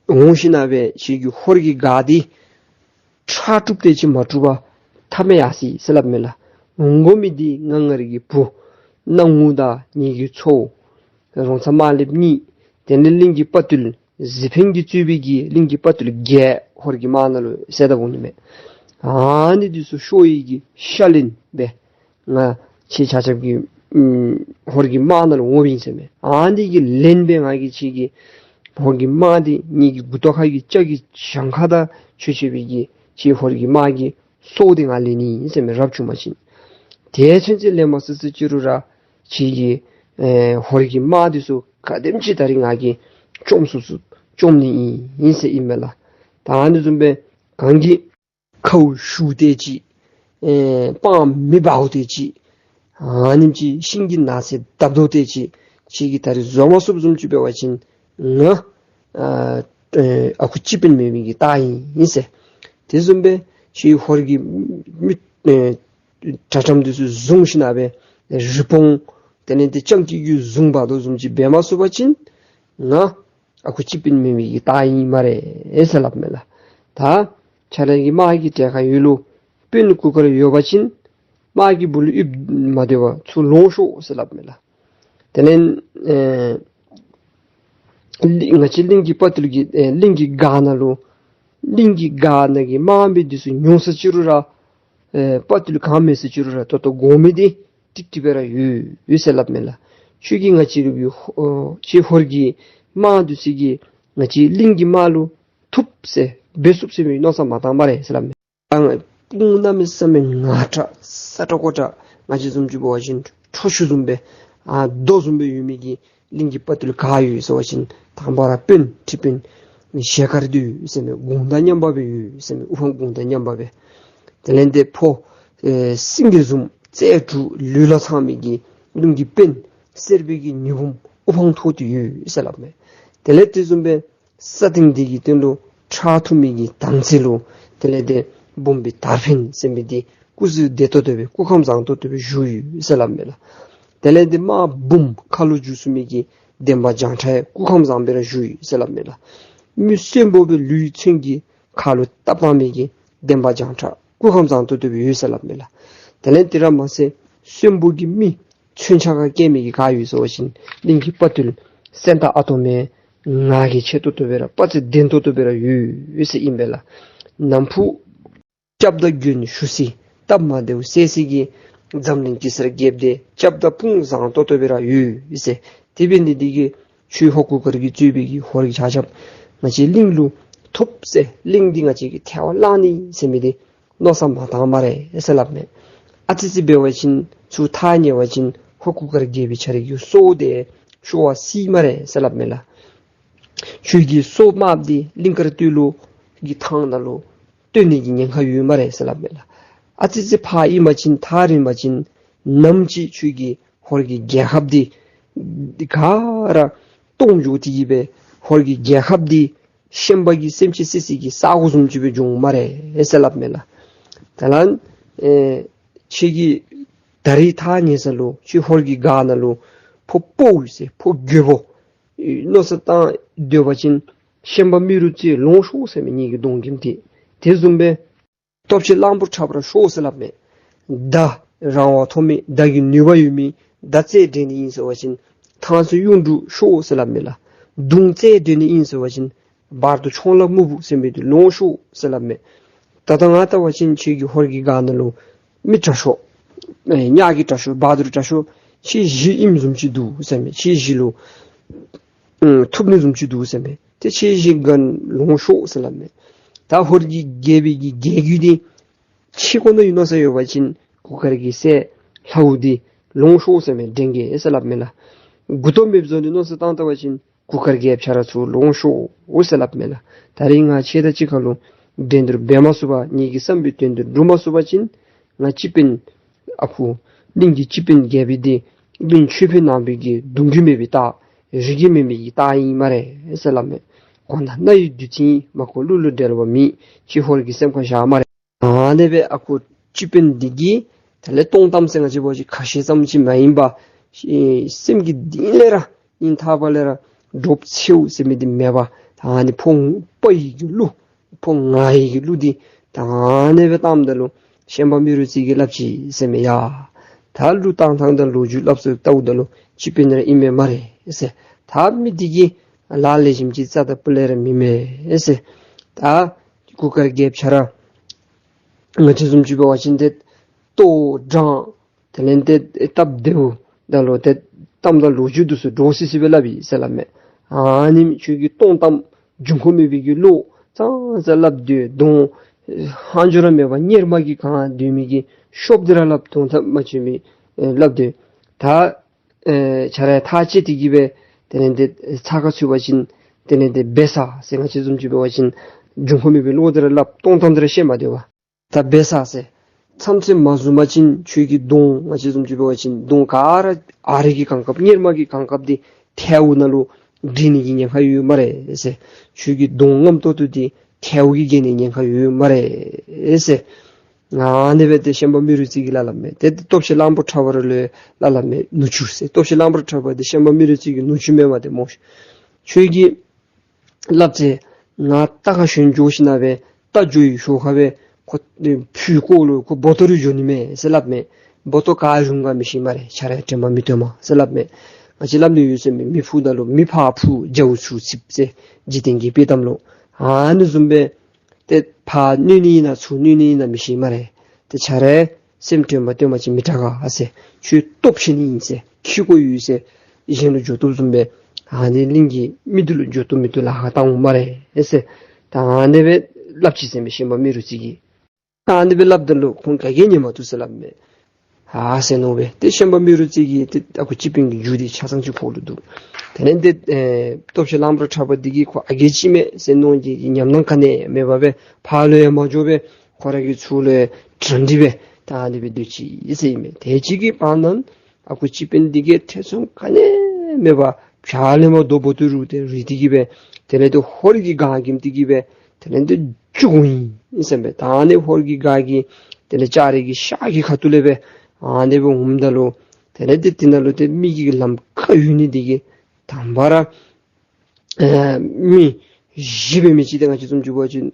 འོང་ཞིན་ན་སྦེ་ཁྱེད་ཀྱི་ཧོར་གྱི་སྒར་འདི་ཁྲག་དཀྲུག་དེ་ཅིག་མ་དཀྲུག་པར་ཐབས་མེད་ཡར་སོ་ཡི་ཟེར་སླབ་མས་ལགས། འོང་དགོ་མི་འདི་ང་ང་རའི་གི་བུ་སྣང་ངུ་དང་ངེ་གི་ཚའོ་རོང་ཚ་དམར་ལེབ་གཉིས། དེ་ལས་གླིང་གི་དཔའ་བརྟུལ་གཟིག་འཕེན་གྱིས་གཙོས་པའི་གི་གླིང་གི་དཔའ་བརྟུལ་བརྒྱད་ཧོར་གྱི་དམག་ནང་ལུ་བསད་ད་འོང་ནི་མས། ཨ་ནི་འདི་ཚུ་ཤོར་བའི་གི་ཤ་ལན་སྦེ་ང་ཁྱེད་ཆ་ཁྱབ་ཀྱི་ཨུམ་ཧོར་གྱི་དམག་ནང་ལུ་འོང་བའི་ཨིན་ཟེར་མས། ཨ་ནི་གི་ལན་སྦེ་ང་གིས་ཁྱེད་ཀྱི་ཧོར་གྱི་དམག་འདི་ངེ་གི་མགུ་ཏོ་ཁ་གི་ལྕགས་ཀྱི་གྱངས་ཁ་དང་ཆོད་ཆོད་པའི་གི་ཁྱེད་ཧོར་གྱི་དམག་གི་སྲོག་འདི་ང་ལེན་ནི་ཨིན་ཟེར་མས། རབ་བྱུང་པ་ཅིན། དེ་ཚུན་ཚོད་ལེན་མ་ཚུགས་ཚུགས་ཅི་རུང་ར་ཁྱེད་ཀྱི་ཨེ་ཧོར་གྱི་དམག་འདི་ཚུ་ག་དེམ་ཅིག་ད་རིས་ང་གིས་བཅོམ་ཚུགས་ཚུགས་བཅོམ་ནི་ཨིན་ཨིན་ཟེར་ཨིན་མས་ལགས། ད་ཨ་ནི་བཟུམ་སྦེ་གངས་ཀྱི་ཁཝ་ཞུ་དེ་ཅིག་ཨེ་སྤང་མེ་འབརཝ་དེ་ཅིག་ཨ་ནེམ་ཅིག་ཤིང་གི་ནགས་ཚལ་འདབ་རྡོ་དེ་ཅིག་ཁྱེད་ཀྱིས་ད་རིས་བཟོ་མ་ཚུགསཔ་བཟུམ་ཅིག་འབད་བ་ཅིན་ང་ཨ་ཨ་ཁུ་སྤྱི་དཔོན་མེན་མི་གི་རྟགས་ཨིན་ཟེར། དེ་བཟུམ་སྦེ་ཁྱེད་ཧོར་གྱི་མི་ཨེ་གྲྭ་ཁྲམ་འདི་ཚུ་བཟུང་ཞིན་ན་སྦེ་རི་བོང་དེ་ལས་ཏེ་སྤྱང་ཀི་གི་བཟུང་འབག་དོ་བཟུམ་ཅིག་འབད་མ་ཚུགས་པ་ཅིན་ང་ཨ་ཁུ་སྤྱི་དཔོན་མེན་མི་གི་རྟགས་ཨིན་སྨ་རེ་ཟེར་སླབ་མས་ལགས། ད་ཁྱེད་ར་གི་དམག་གི་གྲལ་ཁར་ཡོད་ལུ་དཔོན་གུར་དཀར་ཡོད་པ་ཅིན་དམག་གི་སྦུག་ལུ་ཡིབ་མ་སྡོད་པར་ཚུར་ལོང་ཤོག་ཟེར་སླབ་མས་ལགས། དེ་ལས་ཨེ་གླིང་ང་བཅས་གླིང་གི་དཔའ་བརྟུལ་གྱི་ཨེ་གླིང་གི་སྒར་ནང་ལུ་གླིང་གི་སྒར་ནང་གི་དམག་མི་འདི་ཚུ་ཉུང་སུ་ཅི་རུང་ར་ཨེ་དཔའ་བརྟུལ་གང་མེད་སུ་ཅི་རུང་ར་ད་ལྟོ་དགོ་མི་འདི་ཏིག་ཏིག་སྦེ་ར་ཡོད་ཡོད་ཟེར་སླབ་མས་ལགས། ཁྱོད་ཀྱིས་ང་བཅས་ལུ་གི་ཧོ་ཁྱེད་ཧོར་གྱི་དམག་འདི་ཚུ་གིས་ང་བཅས་གླིང་གི་དམག་ལུ་ཐུབ་ཟེར་ འབད་ཚུགས་ཟེར་མི་མནོ་བསམ་མ་བཏང་སྨ་རེ་ཟེར་སླབ་མས། ཨང་དཔུང་གནམ་མེད་ས་མེད་ངར་དྲགས་ས་དྲགས་ཀོ་དྲགས་ང་བཅས་བཟུམ་ཅིག་འབད་བ་ཅིན་ཁྲོ་ཆུ་བཟུམ་སྦེ་ཨ་རྡོ་བཟུམ་སྦེ་ཡོད་མི་གི་གླིང་གི་དཔའ་བརྟུལ་ག་ཡོད་ཟེར་བ་ཅིན་དང་པ་ར་དཔོན་ཁྲི་དཔོན་ཞལ་དཀར་འདི་ཡོད་ཟེར་མས། གུང་ཐང་མཉམ་པ་སྦེ་ཡོད་ཟེར་མས། དབུ་འཕང་གུང་ཐང་མཉམ་པ་སྦེ། དེ་ལས་འདི་ཕོ་ཨེ་སེང་གེ་བཟུམ་རྩལ་དྲུག་ལུས་ལ་ཚང་མི་གི་གླིང་གི་དཔོན་གསེར་པའི་གི་ཉི་འབུམ་དབུ་འཕང་མཐོ་སྟེ་ཡོད་ཟེར་སླབ་མས། དེ་ལས་དེ་བཟུམ་སྦེ་ས་སྟེང་འདི་གི་སྟེང་ལུ་ཁྲག་འཐུང་མི་གི་དམ་ཚིག་ལུ་དེ་ལས་འདི་འབུམ་པའི་དར་འཕེན་ཟེར་མི་འདི་སྐུ་གཟི་བདེ་ཏོག་ཏོ་སྦེ་སྐུ་ཁམས་བཟང་ཏོག་ཏོ་སྦེ་བཞུགས་ཡོད་ཟེར་སླབ་མས་ལགས། དེ་ལས་འདི་དམག་འབུམ་ཁ་ལུ་འཇུ་ཚུགས་མི་གི་འདན་མ་བྱང་ཁྲ་ཡང་སྐུ་ཁམས་བཟང་སྦེ་ར་བཞུགས་ཡོད་ཟེར་སླབ་མས་ལགས། མི་གསོན་པོ་སྦེ་ལུས་མཚོན་གྱི་ཁ་ལུ་བཏབ་བཏང་མི་གི་འདན་མ་བྱང་ཁྲ་སྐུ་ཁམས་བཟང་ཏོག་ཏོ་སྦེ་ཡོད་ཟེར་སླབ་མས་ལགས། དེ་ལས་དེ་ར་མ་ཚད་གསོན་པོ་གི་མི་མཚོན་ཆ་ཁར་བཀལ་མི་གི་ག་ཡོད་ཟེར་བ་ཅིན་གླིང་གི་དཔའ་བརྟུལ་སེང་སྟག་ཨ་དོམ་ངར་གྱི་ཆེ་ཏོག་ཏོ་སྦེ་ར་དཔའ་རྩལ་ལྡན་ཏོག་ཏོ་སྦེ་ར་ཡོད་ཟེར་ཨིན་པས་ལགས། ནམ་ཕུགས་སྐྱབས་དང་མགོན་ཞུ་སའི་སྟབས་མ་བདེཝ་སེལ་སའི་གི་འཛམ་གླིང་གེ་སར་རྒྱལཔོ་འདི་སྐྱབས་དང་དཔུང་བཟང་ཏོག་ཏོ་སྦེ་ར་ཡོད་ཟེར། དེ་འབད་ནི་འདི་གིས་ཁྱོད་ཧོར་གུར་དཀར་གྱིས་གཙོས་པའི་གི་ཧོར་གྱི་ཆ་ཁྱབ་ང་བཅས་གླིང་ལུ་ཐུབ་ཟེར་གླིང་འདི་ང་བཅས་ཀྱིས་ཐལ་བར་བརླག་ནི་ཟེར་མི་འདི་མནོ་བསམ་མ་བཏང་སྨ་རེ་ཟེར་སླབ་མས། ཨ་ཙི་ཅིག་འབད་བ་ཅིན་ཚུར་ཐག་ཉེ་བ་ཅིན་ཧོར་གུར་དཀར་རྒྱལ་པོའི་ཆ་ར་གི་སྲོག་འདི་ཤོར་བ་སྲིད་སྨ་རེ་ཟེར་སླབ་མས་ལགས། ཁྱོད་ཀྱི་སྲོག་དམརཔོ་འདི་གླིང་དཀར་སྟོད་ལུ་གི་ཐང་ནང་ལུ་སྟོན་ནི་གི་ཉེན་ཁ་ཡོད་སྨ་རེ་ཟེར་སླབ་མས་ལགས། ཨ་ཙི་ཅིག་ཕར་ཨིན་པ་ཅིན་ཐག་རིང་པ་ཅིན་ནམ་ཅིག་ཁྱོད་ཀྱི་ཧོར་གྱི་རྒྱལ་ཁབ་འདི་ག་ར་སྟོངས་འགྱོ་སྟེ་གི་སྦེ་ཧོར་གྱི་རྒྱལ་ཁབ་འདི་ཤན་པ་གི་སེམས་ཅན་བསད་སའི་གི་ས་གོ་བཟུམ་ཅིག་སྦེ་འགྱོ་འོང་སྨ་རེ་ཟེར་སླབ་མས་ལགས། ད་ལན་ཨེ་ཁྱོད་ཀྱིས་ད་རིས་ཐག་ཉེ་ས་ལུ་ཁྱོད་ཧོར་གྱི་སྒར་ནང་ལུ་ཕོ་དཔའ་བོ་ཟེར་ཕོ་རྒོད་པོ་མནོ་བསམ་བཏང་སྡོད་པ་ཅིན་ཤན་པ་རྨེ་རུ་རྩེ་ལོངས་ཤོག་ཟེར་མས་ངེ་གི་གདོང་ཁྱིམ་འདི། དེ་བཟུམ་སྦེ་སྟོབས་ཆེན་གླང་པོ་ཁྲ་བོ་ར་ཤོག་ཟེར་སླབ་མས། མདའ་རང་དབང་ཐོབ་མི་མདའ་གི་ནུས་པ་ཡོད་མི་མདའ་རྩལ་འགྲན་ནི་ཨིན་ཟེར་བ་ཅིན་ཐང་སོ་གཡུ་འབྲུག་ཤོག་ཟེར་སླབ་མས་ལགས། མདུང་རྩལ་འགྲན་ནི་ཨིན་ཟེར་བ་ཅིན་བར་དོ་ཆོང་ལ་སྨུག་པོ་ཟེར་མི་འདི་ལོངས་ཤོག་ཟེར་སླབ་མས། ད་ལྟོ་ང་བལྟ་བ་ཅིན་ཁྱོད་ཀྱི་ཧོར་གྱི་སྒར་ནང་ལུ་མི་དྲག་ཤོས་ཨེ་ཉག་གི་དྲག་ཤོས་བ་དུར་དྲག་ཤོས་ཁྱེད་བཞི་ཨིནམ་བཟུམ་ཅིག་འདུག་ཟེར་མས། ཁྱེད་བཞི་ལུ་ཨུམ་ཐུབ་ནི་བཟུམ་ཅིག་འདུག་ཟེར་མས། ཏེ་ཁྱེད་བཞི་སྒར་ལོངས་ཤོག་ཟེར་སླབ་མས། ད་ཧོར་གྱི་རྒྱལ་པོའི་གི་རྒྱལ་རྒྱུད་འདི་ཕྱི་ཁོ་ན་ཡོད་མནོ་བསམ་ཡོད་པ་ཅིན་གུར་དཀར་གྱི་སྲས་ལྷ་བུ་འདི་ལོངས་ཤོག་ཟེར་མས། འགྲན་གེ་ཟེར་སླབ་མས་ལགས། མགུ་ཏོ་མེདཔ་བཟོ་ནི་མནོ་བསམ་བཏང་བལྟ་བ་ཅིན་གུར་དཀར་རྒྱལཔོ་ཁྱོད་ར་ཚུར་ལོངས་ཤོག་ཟེར་སླབ་མས་ལགས། ད་རིས་ང་ཁྱེད་དང་གཅིག་ཁར་ལུ་འགྲན་བསྡུར་འབད་མ་ཚུགས་པར་ངེ་གི་བསམ་པའི་དོན་འདི་འགྲུབ་མ་ཚུགས་པ་ཅིན་ང་སྤྱི་དཔོན་ཨ་ཁུ་གླིང་གི་སྤྱི་དཔོན་རྒྱལ་པོ་འདི་གླིང་ཆོས་འཕེལ་ནང་པའི་གི་གདུང་རྒྱུད་མེད་པའི་རྟགས་རིགས་རྒྱུད་མེད་མི་གི་རྟགས་ཨིན་སྨ་རེ་ཟེར་སླབ་མས། གོ་ན་རྣ་ཡི་བདུད་རྩི་ཡིན། མ་གོ་གླུ་ལུ་འགྲེལ་བ་མེད། ཁྱེད་ཧོར་གྱི་སེམས་ཁར་བཞག་སྨ་རེ། ཨ་ནི་སྦེ་ཨ་ཁུ་སྤྱི་དཔོན་འདི་གིས་ད་ལས་སྟོང་གཏམ་ཟེར་ང་བཅས་འབད་བ་ཅིན་ཁ་བཤད་ཙམ་ཅིག་མ་ཡིན་པར་སེམས་ཀྱི་གཏིང་ལས་ར་སྙིང་ཐག་པ་ལས་ར་འདྲོག་ཚེརཝ་ཟེར་མི་འདི་མེད་པར་ད་ཨ་ནི་ཕོ་དཔའ་ཡི་གི་གླུ་ཕོ་ངར་ཡི་གི་གླུ་འདི་ད་ཨ་ནི་སྦེ་བཏངམ་ད་ལུ་ཤན་པ་རྨེ་རུ་རྩེ་གིས་སླབ་ཅི་ཟེར་མས། ཡ་ད་གླུ་བཏང་ཐངས་དང་ལོ་རྒྱུས་སླབ་ཚུལ་བལྟཝ་ད་ལུ་སྤྱི་དཔོན་ར་ཨིན་མས་སྨ་རེ་ཟེར། ད་མི་འདི་གིས་ལཱ་ལེགས་ཤོམ་ཅིག་རྩ་དང་སྤུ་ལས་ར་མེད་མས་ཟེར། ད་གུར་དཀར་རྒྱལཔོ་ཁྱོད་ར་ང་བཅས་བཟུམ་ཅིག་འབད་བ་ཅིན་ཏེ་ལྟོ་འགྲངས། དེ་ལས་ཏེ་སྟབས་བདེཝ་ད་ལུ་ཏེ་གཏམ་དང་ལོ་རྒྱུས་འདི་ཚུ་འདྲོག་སི་སི་སྦེ་སླབ་ཡི་ཟེར་སླབ་མས། ཨ་ནི་མི་ཁྱོད་ཀྱིས་སྟོང་གཏམ་འབྱུང་ཁུངས་མེད་པའི་གི་བློ་ཙང་ཙང་སླབ་སྡོད། གདོང་ཧང་ཇོ་ར་མེད་པར་གཉེར་མ་གིས་གང་སྡོད་མི་གི་ཤོབ་འདི་ར་སླབ་དོན་དག་མ་ཆོད་མི་ཨེ་སླབ་སྡོད། ད་ཨེ་ཁྱོད་ར་ཐག་བཅད་དེ་གི་སྦེ་དེ་ལས་ཏེ་ཚ་ཁ་ཚུད་པ་ཅིན་དེ་ལས་ཏེ་འབད་ས་ཟེར། ང་བཅས་བཟུམ་ཅིག་འབད་བ་ཅིན་འབྱུང་ཁུངས་མེད་པའི་བློ་འདི་ར་སླབ་སྟོང་གཏམ་འདི་ར་བཤད་མ་སྡོད་པར་ད་འབད་ས་ཟེར། མཚམས་ཚོད་མ་བཟུང་པ་ཅིན་ཁྱོད་ཀྱི་གདོང་ང་བཅས་བཟུམ་ཅིག་འབད་བ་ཅིན་གདོང་ག་ར་ཨ་རིག་གི་གངས་ཁབ་གཉེར་མ་གི་གངས་ཁབ་འདི་ཐལཝ་ནང་ལུ་འདྲེན་ནི་གི་ཉེན་ཁ་ཡོད་སྨ་རེ་ཟེར། ཁྱོད་ཀྱི་གདོང་རྔམ་ཏོག་ཏོ་འདི་ཐལཝ་གིས་འགེམས་ནི་ཉེན་ཁ་ཡོད་སྨ་རེ་ཟེར། ཨ་ནི་སྦེ་ཏེ་ཤན་པ་རྨེ་རུ་རྩེ་གིས་སླབ་སླབ་མས། ཏེ་སྟོབས་ཆེན་གླང་པོ་ཁྲ་བོ་ར་ལུ་སླབ་སླབ་མས། ནུ་གཅུང་ཟེར། སྟོབས་ཆེན་གླང་པོ་ཁྲ་བོ་འདི་ཤན་པ་རྨེ་རུ་རྩེ་གི་ནུ་གཅུང་མེན་པ་ཏེ་སྨོ། ཁྱོད་ཀྱིས་སླབ་ཚེ་ང་རྟ་ཁར་ཞོན་འགྱོ་ཞིན་ན་སྦེ་རྟ་འགྱོ་བའི་ཞོར་ཁར་སྦེ་ཁོ་ཕུའི་ཁོག་ལུ་ཁོ་སྦོ་ཏོ་རེ་འགྱོ་ནི་མས་ཟེར་སླབ་མས། སྦོ་ཏོ་ག་རུང་ག་མི་ཤེས་སྨ་རེ། ཁྱོད་ར་དྲན་པ་མི་སྟོན་མས་ཟེར་སླབ་མས། ང་བཅས་སླབ་ནི་ཡོད་ཟེར་མས། མི་ཕུ་ད་ལུ་མི་ཕར་ཕུ་རྒྱའུ་ཚུར་ཚིགཔ་ཟེར་འཇིག་རྟེན་གྱི་དཔྱེ་གཏམ་ལུ། ཨ་ནི་བཟུམ་སྦེ་ཏེ་ཕར་གནོད་ནི་ཨིན་ན་ཚུར་གནོད་ནི་ཨིན་ན་མི་ཤེས་སྨ་རེ། ཏེ་ཁྱོད་ར་སེམས་དྲན་པ་སྟོན་པ་ཅིག་མི་དྲག་ག་ཟེར། ཁྱོད་སྟོབས་ཆེན་ཨིན་ཟེར། ཁྱི་གོ་ཡོད་ཟེར། གཞན་ལུ་འགྱོ་བཏུབ་བཟུམ་སྦེ་ཨ་ནི་གླིང་གི་མི་འདི་ལུ་འགྱོ་བཏུབ་མི་བཏུབ་ལཱ་ཁག་བཏང་འོང་སྨ་རེ་ཟེར། ད་ཨ་ནི་སྦེ་ སླབ་ཅི་ཟེར་མས་ཤན་པ་རྨེ་རུ་རྩེ་གིས། ཨ་ནི་སྦེ་སླབ་ད་ལུ་ཁོང་ག་གིས་ཉན་མ་བཏུབ་ཟེར་སླབ་མས། ཨ་ཟེར་མནོ་སྦེ་ཏེ་ཤན་པ་རྨེ་རུ་རྩེ་གི་ཏེ་ཨ་ཁུ་སྤྱི་དཔོན་གྱི་རྒྱུད་འདི་ཆ་ཚང་ཅིག་ཁོག་ལུ་འདུག། དེ་ལས་ཏེ་ཨེ་སྟོབས་ཆེན་གླང་པོ་ཁྲ་བ་འདི་གིས་ཁོ་ཨ་རྒས་ཅིག་མས་ཟེར་མནོ་བྱེད་ཀྱི་ཉམས་སྣང་ག་ནི་མེད་པར་སྦེ་ཕར་ལུ་ཡང་མ་འགྱོ་སྦེ་ཁོ་ར་གི་ཚུར་ལུ་ཡང་གྲ་སྒྲིག་སྦེ་ད་ཨ་ནི་སྦེ་སྡོད་ཅི་ཟེར་ཨིན་མས། དེ་ཅིག་གི་བར་ན་ཨ་ཁུ་སྤྱི་དཔོན་འདི་གིས་ཐེ་ཚོམ་ག་ནི་མེད་པར་བྱག་ལས་མར་རྡོ་སྦོ་ཏོ་རུ་ཏེ་རུལ་ཏེ་གི་སྦེ་དེ་ལས་ཏེ་ཧོར་གྱི་སྒར་འགེམས་ཏེ་གི་སྦེ་དེ་ལས་ཏེ་བཅུག་འོང་ཡི་ཟེར་མས། ད་ཨ་ནི་ཧོར་གྱི་སྒར་གྱི་དེ་ལས་ལྕགས་རི་གི་ཤག་གི་ཁ་ཐུག་ལས་སྦེ་ཨ་ནི་སྦེ་འོངམ་ད་ལུ་དེ་ལས་ཏེ་དེ་ནང་ལུ་ཏེ་མི་གིས་ལམ་ཁར་ཡོད་ནི་འདི་གིས་དང་པ་ར་ཨེ་མི་བཞི་སྦེ་མི་ཅིག་ཏེ་ང་བཅས་བཟུམ་ཅིག་འབད་བ་ཅིན་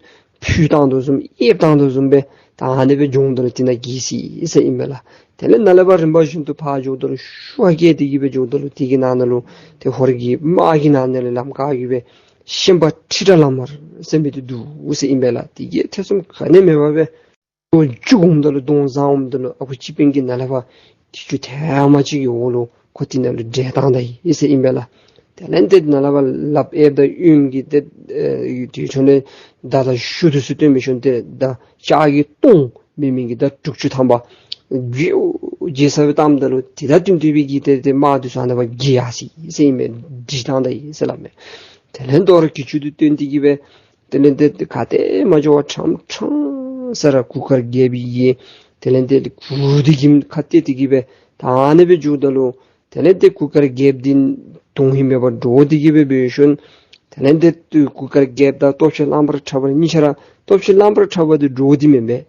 ཕུད་བཏང་དོ་བཟུམ་ཨེབ་བཏང་དོ་བཟུམ་སྦེ་ད་ཨ་ནི་སྦེ་འགྱོཝ་ད་ལུ་དེ་ནང་འགྱེལ་སོ་ཡི་ཟེར་ཨིན་པས་ལགས། དེ་ལས་ནཱ་ལས་ཕར་རིམ་པ་བཞིན་དུ་ཕར་འགྱོཝ་ད་ལུ་ཤུགས་ཨ་རྒས་ཏེ་གི་སྦེ་འགྱོཝ་ད་ལུ་དེ་གི་ནང་ན་ལུ་ཏེ་ཧོར་གྱི་དམག་གི་ནང་ན་ལས་ལམ་ཁ་གི་སྦེ་ཤན་པ་ཁྲི་ཁྲག་ལྷག་མ་ཟེར་མི་འདི་འདུག་ཟེར་ཨིན་པས་ལགས། དེ་གིས་ཐེ་ཚོམ་ག་ནི་མེད་པར་སྦེ་ལོག་བཅུག་འོངམ་ད་ལུ་གདོང་བཟེད་འོངམ་ད་ལུ་ཨ་ཁུ་སྤྱི་དཔོན་གྱིས་ནཱ་ལས་ཕར་གྱི་ཅུང་ཐལ་མོ་ཅིག་གི་འོག་ལུ་ཁོ་དེ་ནང་ལུ་བསྒྲལ་བཏང་ད་ཡི་ཟེར་ཨིན་པས་ལགས། དེ་ལས་ཏེ་ནཱ་ལས་ཕར་ལགཔ་གཡསཔ་དང་གཡོནམ་གི་ཏེ་ཨེ་དེ་ཚུ་ནང་མདའ་དང་ཤུགས་འདི་ཚུ་སྟོན་མི་ཤོང་། ཏེ་མདའ་ལྕགས་ཀྱི་སྟོང་མེན་མི་གི་མདའ་དྲུག་ཅུ་ཐམ་པ་རྒྱུ་རྒྱས་ས་སྦེ་བཏངམ་ད་ལུ་དེ་དང་བསྟུན་ཏེ་སྦེ་གི་ཏེ་ཏེ་དམག་འདི་ཚུ་ཨ་ནཱ་ཕར་འགྱེལ་ཡར་སོ་ཡི་ཟེར་ཨིན་མས། བསྒྲིལ་བཏང་ད་ཡི་ཟེར་སླབ་མས། དེ་ལས་དོ་རུང་གྱི་ཅུང་འདི་བཏོན་ཏེ་གི་སྦེ་དེ་ལས་ཏེ་ག་ཏེ་མ་འགྱོ་བར་ཕྲང་ཕྲང་ས་ར་གུར་དཀར་རྒྱལཔོ་གི་དེ་ལས་ཏེ་གུར་འདི་གི་ཁར་གཏད་དེ་གི་སྦེ་ད་ཨ་ནི་སྦེ་འགྱོཝ་ད་ལུ་དེ་ལས་ཏེ་གུར་དཀར་རྒྱལཔོ་འདི་དོན་ཧིང་མེད་པར་འདྲོག་སྟེ་གི་སྦེ་འབད་ཞིནམ་དེ་ལས་ཏེ་གུར་དཀར་རྒྱལཔོ་དང་སྟོབས་ཆེན་གླང་པོ་ཁྲ་བ་གཉིས་ཆ་ར་སྟོབས་ཆེན་གླང་པོ་ཁྲ་བ་འདི་འདྲོག་སྟེ་མེན་པས།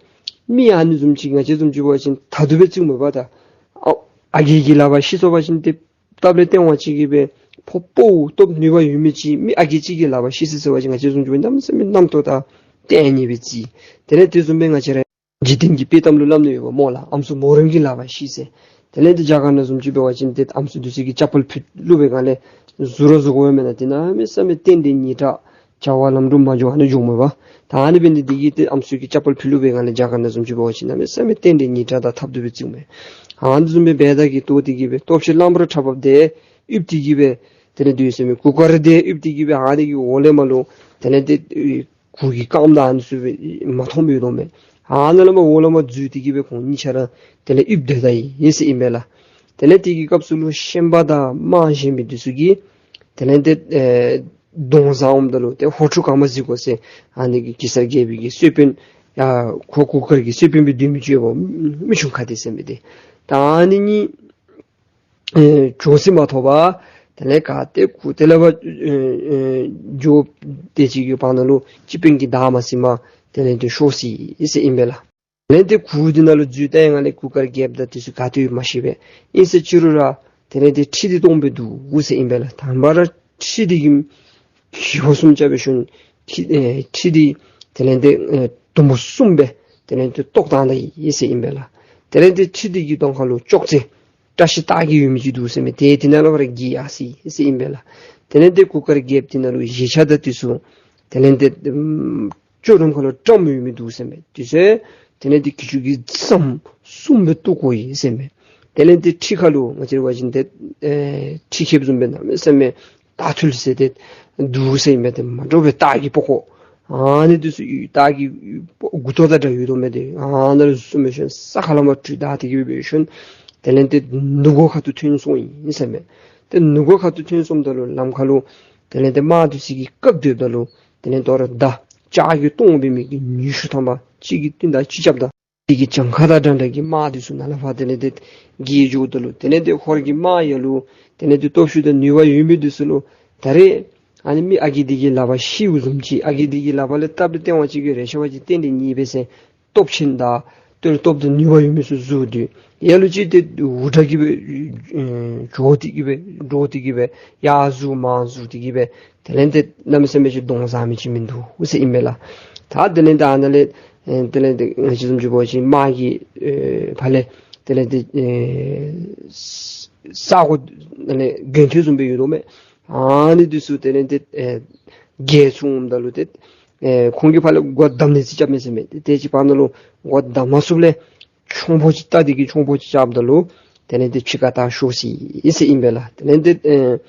མི་ཨ་ནི་བཟུམ་ཅིག་ང་བཅས་བཟུམ་ཅིག་འབད་བ་ཅིན་ད་དུང་སྦེ་བརྩིཝ་མས་པ། ད་ཨ་ཨ་རྒས་ཀྱི་ལག་པར་ཤི་སོང་པ་ཅིན་ཏེ་སྟབས་ལས་བརྟེན་པ་ཅིག་གིས་སྦེ་ཕོ་པོ་སྟོབས་ནུས་པ་ཡོད་མི་ཅིག་མི་ཨ་རྒས་ཅིག་གི་ལག་པར་ཤི་སོང་ཟེར་བ་ཅིན་ང་བཅས་བཟུམ་ཅིག་འབད་གནམ་མེད་ས་མེད་རྣམ་རྟོག་ད་གཏན་ནི་སྦེ་བརྩི། དེ་ལས་དེ་བཟུམ་སྦེ་ང་བཅས་ར་འཇིག་རྟེན་གྱི་དཔྱེ་གཏམ་ལུ་སླབ་ནི་ཡོདཔ་སྨོ་ལགས། ཨམ་སྲུ་མོ་རེངམ་གི་ལག་པར་ཤི་ཟེར། དེ་ལས་ཏེ་རྒྱ་གར་ནང་བཟུམ་ཅིག་འབད་བ་ཅིན་ཏེ་ཨམ་སྲུ་འདི་ཚུ་གིས་ཅ་པལ་ཕུད་བླུགས་པའི་སྒང་ལས་གཟུགས་ར་གཟུགས་པོ་མེན་ན་ཏེ་གནམ་མེད་ས་མེད་རྟེན་འབྲེལ་ཉེས་དྲག་བྱ་བ་ལམ་འགྲོ་མ་འགྱོ་ཨ་ནི་འགྱོཝ་མས་པ། ད་ཨ་ནི་འབད་ནི་འདི་གིས་ཏེ་ཨམ་སྲུ་གིས་ཅ་པལ་ཕུད་བླུགས་པའི་སྒང་ལས་རྒྱ་གར་ནང་བཟུམ་ཅིག་འབད་བ་ཅིན་གནམ་མེད་ས་མེད་རྟེན་འབྲེལ་ཉེས་དྲག་དང་འཐབ་དོ་སྦེ་བརྩིཝ་མས། ཨ་ནི་བཟུམ་སྦེ་འབད་ད་གི་ལྟོ་སྟེ་གི་སྦེ་སྟོབས་ཆེན་གླང་པོ་ཁྲ་བ་འདི་ཡིབ་སྟེ་གི་སྦེ་དེ་ལས་འདི་ཟེར་མི་གུར་དཀར་འདི་ཡིབ་སྟེ་གི་སྦེ་ཨ་ནི་གི་འོག་ལས་མར་ལུ་དེ་ལས་ཏེ་གུར་གྱི་རྐངམ་དང་ཨ་ནི་ཚུ་སྦེ་མ་མཐོངམ་ཡོད་དོ་མས། ཨ་ནཱ་ལས་མར་འོག་ལས་མར་འཛུལ་ཏེ་གི་སྦེ་ཁོང་གཉིས་ཆ་ར་དེ་ལས་ཡིབ་སྡོད་ད་ཡི་ཟེར་ཨིན་པས་ལགས། དེ་ལས་དེ་གི་སྐབས་སུ་ལུ་ཤན་པ་དང་དམག་གཞན་མི་འདི་ཚུ་གིས་དེ་ལས་ཏེ་ཨེ་གདོང་བཟེད་འོངམ་ད་ལུ་ཏེ་ཧོར་ཕྲུག་ག་མ་གཟིགས་དགོ་ཟེར། ཨ་ནི་གི་གེ་སར་རྒྱལ་པོའི་གི་གསོལ་དཔོན་ཡ་ཁོ་གུར་དཀར་གྱི་གསོལ་དཔོན་སྦེ་སྡོད་མི་ཅིག་ཡོདཔ་མི་ཆུང་ཁ་བདེ་ཟེར་མི་འདི། ད་ཨ་ནི་གཉིས་ཨེ་འགྱོ་ས་མ་ཐོབ་པར་དེ་ལས་ག་ཏེ་གུ་ཏེ་ལས་ཕར་ཨེ་ཨེ་འགྱོ་སྟེ་ཅིག་གི་བར་ན་ལུ་སྤྱི་དཔོན་གྱིས་བདའ་མ་ཟིན་པར་དེ་ལས་ཏེ་ཤོར་སོ་ཡི་ཟེར་ཨིན་པས་ལགས། དེ་ལས་ཏེ་གུར་འདི་ནང་ལུ་འཛུལ་ཏེ་ཡང་ལས་གུར་དཀར་རྒྱལཔོ་དང་འདི་ཚུ་ག་ཏེ་ཡོད་མ་ཤེས་པས། ཨིན་ཟེར་ཅི་རུང་ར་དེ་ལས་ཏེ་ཁྲི་འདི་སྟོངམ་སྦེ་འདུག་ཟེར་ཨིན་པས་ལགས། དང་པ་ར་ཁྲི་འདི་གི་གི་ཧོ་གསུམ་རྐྱབ་སྦེ་ཞིནམ་ཁྲི་ཨེ་ཁྲི་འདི་དེ་ལས་ཏེ་ཨེ་དུམ་བུ་གསུམ་སྦེ་དེ་ལས་ཏེ་བཏོག་བཏང་ད་ཡི་ཟེར་ཨིན་པས་ལགས། དེ་ལས་ཏེ་ཁྲི་འདི་གི་གདོང་ཁ་ལུ་ཅོག་ཙེ་བཀྲ་ཤིས་རྟགས་ཀྱི་ཡོད་མི་ཅིག་འདུག་ཟེར་མས། ཏེ་དེ་ནང་ལུ་ཕར་འགྱེལ་ཡར་སོ་ཡི་ཟེར་ཨིན་པས་ལགས། དེ་ལས་ཏེ་གུར་དཀར་རྒྱལཔོ་དེ་ནང་ལུ་བཞེས་ཆས་དང་འདི་ཚུ་དེ་ལས་ཏེ་ཨམ་ཅོག་རུམ་ཁ་ལུ་བཀྲམ་ཡོད་མི་འདུག་ཟེར་མས། དེ་ཚུ་དེ་ལས་ཏེ་གི་ཅུང་གིས་ཟམ་གསུམ་སྦེ་བཏོག་བཀོ་ཡི་ཟེར་མས། དེ་ལས་ཏེ་ཁྲི་ཁ་ལུ་ང་བཅས་ར་འབད་བ་ཅིན་ཏེ་ཨེ་ཁྲི་ཁེབས་བཟུམ་སྦེ་གནམ་མེད་ས་མེད་སྟག་ཐུལ་ཟེར་ཏེ་འདུག་ཟེར་མས། ཏེ་མ་འདྲཝ་སྦེ་སྟག་གི་པགས་ཀོ་ཨ་ནི་འདི་ཚུ་སྟག་གི་མགུ་ཏོ་དང་འདྲ་ཡོད་དོ་མས། ཏེ་ཨ་ནཱ་ལུ་བཟུང་སྦེ་ཞིནམ་ས་ཁ་ལས་མར་དྲུད་བདའ་སྟེ་གི་སྦེ་འབད་ཞིནམ་དེ་ལས་ཏེ་ནུབ་སྒོ་ཁ་ཐུག་ཐོན་སོང་ཡི་ཟེར་མས། ཏེ་ནུབ་སྒོ་ཁ་ཐུག་ཐོན་སོངམ་ད་ལུ་ལམ་ཁ་ལུ་དེ་ལས་ཏེ་དམག་འདི་ཚུ་གིས་བཀག་སྡོདཔ་ད་ལུ་དེ་ལས་དོ་རུང་མདའ་ལྕགས་ཀྱི་སྟོངམ་འབད་མི་གི་ཉི་ཤུ་ཐམ་པ་གཅིག་གིས་བསྟུན་ད་གཅིག་རྐྱབ་ད་དེ་གི་གྱངས་ཁ་དང་འདྲ་འདྲ་གི་དམག་འདི་ཚུ་ནཱ་ལས་ཕར་དེ་ལས་ཏེ་འགྱེལ་འགྱོཝ་ད་ལུ་དེ་ལས་ཏེ་ཧོར་གྱི་དམག་ཡ་ལུ་དེ་ལས་ཏེ་སྟོབས་ཤུགས་དང་ནུས་པ་ཡོད་མི་འདི་ཚུ་ལུ་ད་རེས་ཨ་ནི་མི་ཨ་རྒས་འདི་གི་ལག་པར་ཤིཝ་བཟུམ་ཅིག་ཨ་རྒས་འདི་གི་ལག་པ་ལས་སྟབས་ལས་བརྟེན་པ་ཅིག་གིས་རེ་ཤ་བ་ཅིག་རྟེན་འབྲེལ་ཉེས་པས་ཟེར་སྟོབས་ཆེན་དང་ཏེ་སྟོབས་དང་ནུས་པ་ཡོད་མི་ཚུ་བཟུང་སྟེ་ཡ་ལུ་ཅིག་ཏེ་འུར་སྒྲ་གིས་སྦེ་ཨེ་འགྱོ་སྟེ་གི་སྦེ་འགྱོ་སྟེ་གི་སྦེ་ཡར་ཟུར་མར་ཟུར་ཏེ་གི་སྦེ་དེ་ལས་ཏེ་གནམ་མེད་ས་མེད་ཅིག་གདོང་བཟེད་མི་ཅིག་མིན་འདུག་ཟེར་ཨིན་པས་ལགས། ད་དེ་ལས་ཏེ་ཨ་ནཱ་ལས་ཨེ་དེ་ལས་ཏེ་ང་བཅས་བཟུམ་ཅིག་འབད་བ་ཅིན་དམག་གི་ཨེ་ཕར་ལས་དེ་ལས་ཏེ་ཨེ་ས་ས་གོ་ནང་ལས་གྱེན་ཐོན་བཟུམ་སྦེ་ཡོད་དོ་མས། ཨ་ནི་འདི་ཚུ་དེ་ལས་ཏེ་ཨེ་འགྱེལ་སོངམ་ད་ལུ་ཏེ་ཨེ་ཁོང་གིས་ཕར་ལས་སྒོ་བསྡམ་ནི་རྩིས་རྐྱབ་མས་ཟེར་མས། ཏེ་དེ་ཅིག་བར་ན་ལུ་སྒོ་བསྡམ་མ་ཚུགསཔ་ལས་མཆོང་ཕོ་ཅིག་རྟ་འདི་གིས་མཆོང་ཕོ་ཅིག་རྐྱབ་ད་ལུ་དེ་ལས་ཏེ་ཕྱི་ཁར་ད་ཤོར་སོ་ཡི་ཟེར་ཨིན་པས་ལགས། དེ་ལས་ཏེ་ཨེ་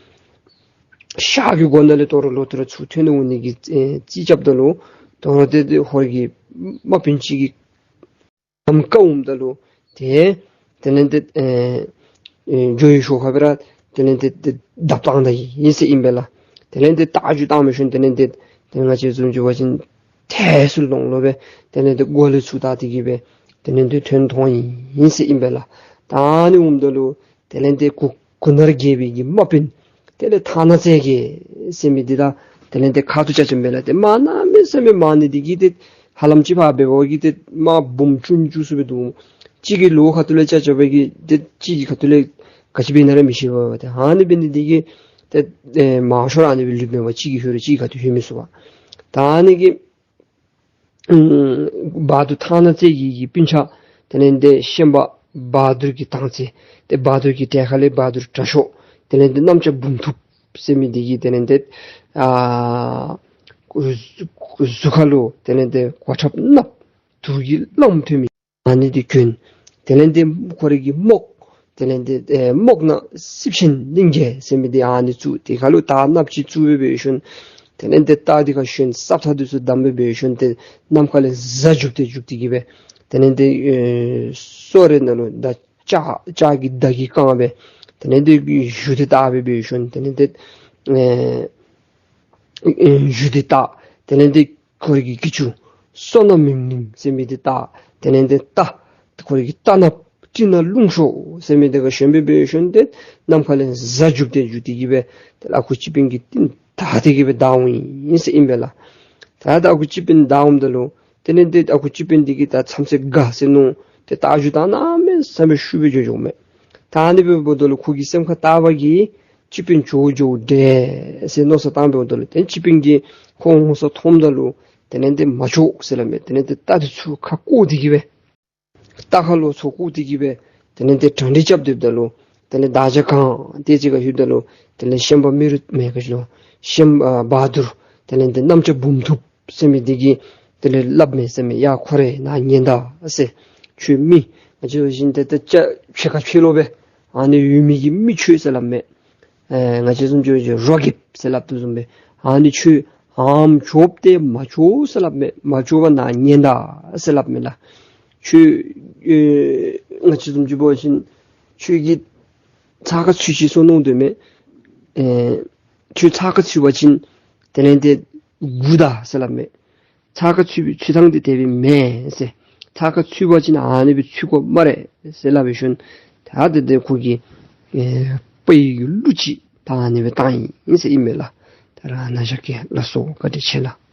ཤར་གྱི་སྒོ་ནང་ལས་དོ་རུང་ལོག་སྟེ་ར་ཚུར་ཐོན་འོང་ནི་གི་ཨེ་རྩིས་རྐྱབ་ད་ལུ་ དོ་རུང་ཏེ་ཏེ་ཧོར་གྱི་དམག་དཔོན་ཅིག་གིས་ལམ་བཀག་འོངམ་ད་ལུ་ཏེ་དེ་ལས་ཏེ་ཨེ་ཨེ་འགྱོ་བའི་ཤུལ་ཁར་སྦེ་ར་དེ་ལས་ཏེ་ཏེ་བརྡབ་བཏང་ད་ཡི་ཟེར་ཨིན་པས་ལགས། དེ་ལས་ཏེ་རྟ་རྒྱུག་བཏང་བའི་ཤུལ་དེ་ལས་ཏེ་ཏེ་ང་བཅས་བཟུམ་ཅིག་འབད་བ་ཅིན་ཐལ་སུ་ལོང་ལོང་སྦེ་དེ་ལས་ཏེ་སྒོ་ལས་ཚུར་བལྟ་སྟེ་གི་སྦེ་དེ་ལས་ཏེ་ཐོན་འཐོན་ཡི་ཟེར་ཨིན་པས་ལགས། ད་ཨ་ནི་འོངམ་ད་ལུ་དེ་ལས་ཏེ་གུ་གུར་ནག་རྒྱལ་པོའི་གི་དམག་དཔོན་དེ་ལས་ཐང་ནག་རྩེ་རྒྱལ་ཟེར་མི་འདི་དང་དེ་ལས་ཏེ་ཁ་ཐུག་རྐྱབ་རྐྱབ་པས་ལགས། ཏེ་དམག་གནམ་མེད་ས་མེད་མང་ནི་འདི་གིས་ཏེ་ཧ་ལམ་ཅིག་ཕར་འབད་བ་གིས་ཏེ་དམག་འབུམ་བཅུ་བཅུ་ཙམ་སྦེ་འདུག། གཅིག་གིས་ལོགས་ཁ་ཐུག་ལས་རྐྱབ་རྐྱབ་པའི་གིས་ཏེ་གཅིག་གི་ཁ་ཐུག་ལས་ག་ཅི་འབད་ན་ར་མི་ཤེས་པས་ཏེ། ཨ་ནི་འབད་ནི་འདི་གིས་ཏེ་ཨེ་མང་ཤོས་ར་ཨ་ནི་སྦེ་ལུས་མས་པ། གཅིག་གིས་ལྷོད་རུང་གཅིག་གི་ཁ་ཐུག་ལྷོད་མི་ཚུགས་པས། ད་ཨ་ནི་གིས་ཨམ་བ་དུར་ཐང་ནག་རྩེ་རྒྱལ་གྱི་སྤུན་ཆ་དེ་ལས་ཏེ་ཤན་པ་བ་དུར་གྱི་ཐང་རྩེ་ཏེ་བ་དུར་གྱི་གྲལ་ཁ་ལས་བ་དུར་དྲག་ཤོས་དེ་ལས་ཏེ་གནམ་ལྕགས་འབུམ་ཐུབ་ཟེར་མི་འདི་གིས་དེ་ལས་ཏེ་ཨ་གཟུགས་གཟུགས་ཁ་ལུ་དེ་ལས་ཏེ་གོ་ཁྲབ་གནགཔོ་དུག་གི་རླངསམ་ཐོན་མི་ཨ་ནི་འདི་གྱོན། དེ་ལས་ཏེ་ཁོ་རའི་གི་རྨོག་དེ་ལས་ཏེ་ཨེ་རྨོག་ནག་སྲིབ་ཆེན་གླིང་རྒྱལ་ཟེར་མི་འདི་ཨ་ནི་བཙུགས། དེ་ཁ་ལུ་དར་ནགཔོ་ཅིག་བཙུགས་སྦེ་འབད་ཞིནམ་དེ་ལས་ཏེ་རྟ་འདི་ཁར་ཞོན་སྲབ་ཐག་འདི་ཚུ་བསྡམས་སྦེ་འབད་ཞིནམ་ཏེ་གནམ་ཁ་ལས་གཟའ་རྒྱུག་སྟེ་རྒྱུག་སྟེ་གི་སྦེ་དེ་ལས་ཏེ་ཨེ་སོ་རེ་ནང་ལུ་མདའ་ལྕགས་ལྕགས་ཀྱི་མདའ་གིས་བཀང་སྦེ་དེ་ལས་ཏེ་གཞུ་འདི་བཏགས་སྦེ་འབད་ཞིནམ་དེ་ལས་ཏེ་ཨེ་ཨེ་གཞུ་འདི་བཏགས། དེ་ལས་ཏེ་ཁོ་རའི་གི་གྱི་ཅུང་སོ་ནག་མིང་མིང་ཟེར་མི་འདི་བཏགས། དེ་ལས་ཏེ་རྟ་ཁོ་རའི་གི་རྟ་ནགཔོ་སྤྲིན་ནག་རླུང་གཤོག་ཟེར་མི་འདི་ཁར་ཞོན་སྦེ་འབད་ཞིནམ་ཏེ་གནམ་ཁ་ལས་གཟའ་རྒྱུག་སྟེ་རྒྱུག་སྟེ་གི་སྦེ་དེ་ལས་ཨ་ཁུ་སྤྱི་དཔོན་གྱི་རྟིང་བདའ་སྟེ་གི་སྦེ་བདའ་འོང་ཡི་ཟེར་ཨིན་པས་ལགས། ད་ད་ཨ་ཁུ་སྤྱི་དཔོན་བདའ་འོངམ་ད་ལུ་དེ་ལས་ཏེ་ཨ་ཁུ་སྤྱི་དཔོན་འདི་གིས་ད་མཚམས་ཚད་དགའ་ཟེར་མནོ་སྟེ་རྟ་རྒྱུག་ད་གནམ་མེད་ས་མེད་ཤུགས་སྦེ་འགྱོ་འགྱོཝ་མས། ད་ཨ་ནི་སྦེ་འབདཝ་ད་ལུ་ཁོ་གི་སེམས་ཁར་བལྟ་བ་གིས་སྤྱི་དཔོན་འགྱོ་འགྱོཝ་འདྲས་ཟེར་མནོ་བསམ་བཏང་འབདཝ་ད་ལུ་ཏེ་སྤྱི་དཔོན་གྱིས་ཁོ་འོང་ས་མཐོངམ་ད་ལུ་དེ་ལས་ཏེ་མ་ལྕོགས་ཟེར་སླབ་མས། དེ་ལས་ཏེ་རྟ་འདི་ཚུ་ཁ་བསྐོར་ཏེ་གི་སྦེ་རྟ་ཁ་ལུ་ཚུར་བསྐོར་ཏེ་གི་སྦེ་དེ་ལས་ཏེ་གྲ་སྒྲིག་རྐྱབ་སྡོདཔ་ད་ལུ་དེ་ལས་བདག་ཅག་གང་ཏེ་ཅིག་ཁར་ལྷོདཔ་ད་ལུ་དེ་ལས་ཤན་པ་མི་རུ་མེད་ག་ཅི་ལོ་ཤན་པ་བ་དུར་དེ་ལས་ཏེ་གནམ་ལྕགས་འབུམ་ཐུབ་ཟེར་མི་འདི་གིས་དེ་ལས་སླབ་མས་ཟེར་མས། ཡ་ཁོ་རེ་ནཱ་ཉན་ད་ཟེར། ཁྱོད་མི་ང་བཅས་བཞིན་དེ་ལྟར་ཅ་ཕྱེད་ཀ་ཕྱེད་ལོ་སྦེ་ཨ་ནི་ཡོད་མི་གི་མི་ཁྱོད་ཟེར་སླབ་མས། ཨེ་ང་བཅས་བཟུམ་ཅིག་འབད་བ་ཅིན་རོ་རྒསཔ་ཟེར་སླབ་དོ་བཟུམ་སྦེ་ཨ་ནི་ཁྱོད་ཨམ་ལྕོགསཔ་ཏེ་མ་ལྕོགས་ཟེར་སླབ་མས། མ་ལྕོགས་པར་ནཱ་ཉན་ད་ཟེར་སླབ་མས་ལགས། ཁྱོད་ཨེ་ང་བཅས་བཟུམ་ཅིག་འབད་བ་ཅིན་ཁྱོད་ཀྱིས་ཚགས་ཁར་ཚུད་ཅི་ཟེར་མནོ་དོ་མས། ཨེ་ཁྱོད་ཚགས་ཁར་ཚུད་པ་ཅིན་དེ་ལས་ཏེ་སྒུག་ད་ཟེར་སླབ་མས། ཚགས་ཁར་ཚུད་པའི་ཚུད་ཐངས་འདི་དེ་སྦེ་མེན་ཟེར། ཚགས་ཁར་ཚུད་པ་ཅིན་ཨ་ནི་སྦེ་ཚུད་དགོ་སྨ་རེ་ཟེར་སླབ་པའི་ཤུལ་ད་དེ་དེ་ཁོ་གིས་ཨེ་དཔའ་ཡི་གླུ་ཅིག་ད་ཨ་ནི་སྦེ་བཏང་ཡི་ཟེར་ཨིན་མས་ལགས། ད་ར་ནཱ་བཞག་གེ་ལགས་སོ། བཀའ་དྲིན་ཆེ་ལགས།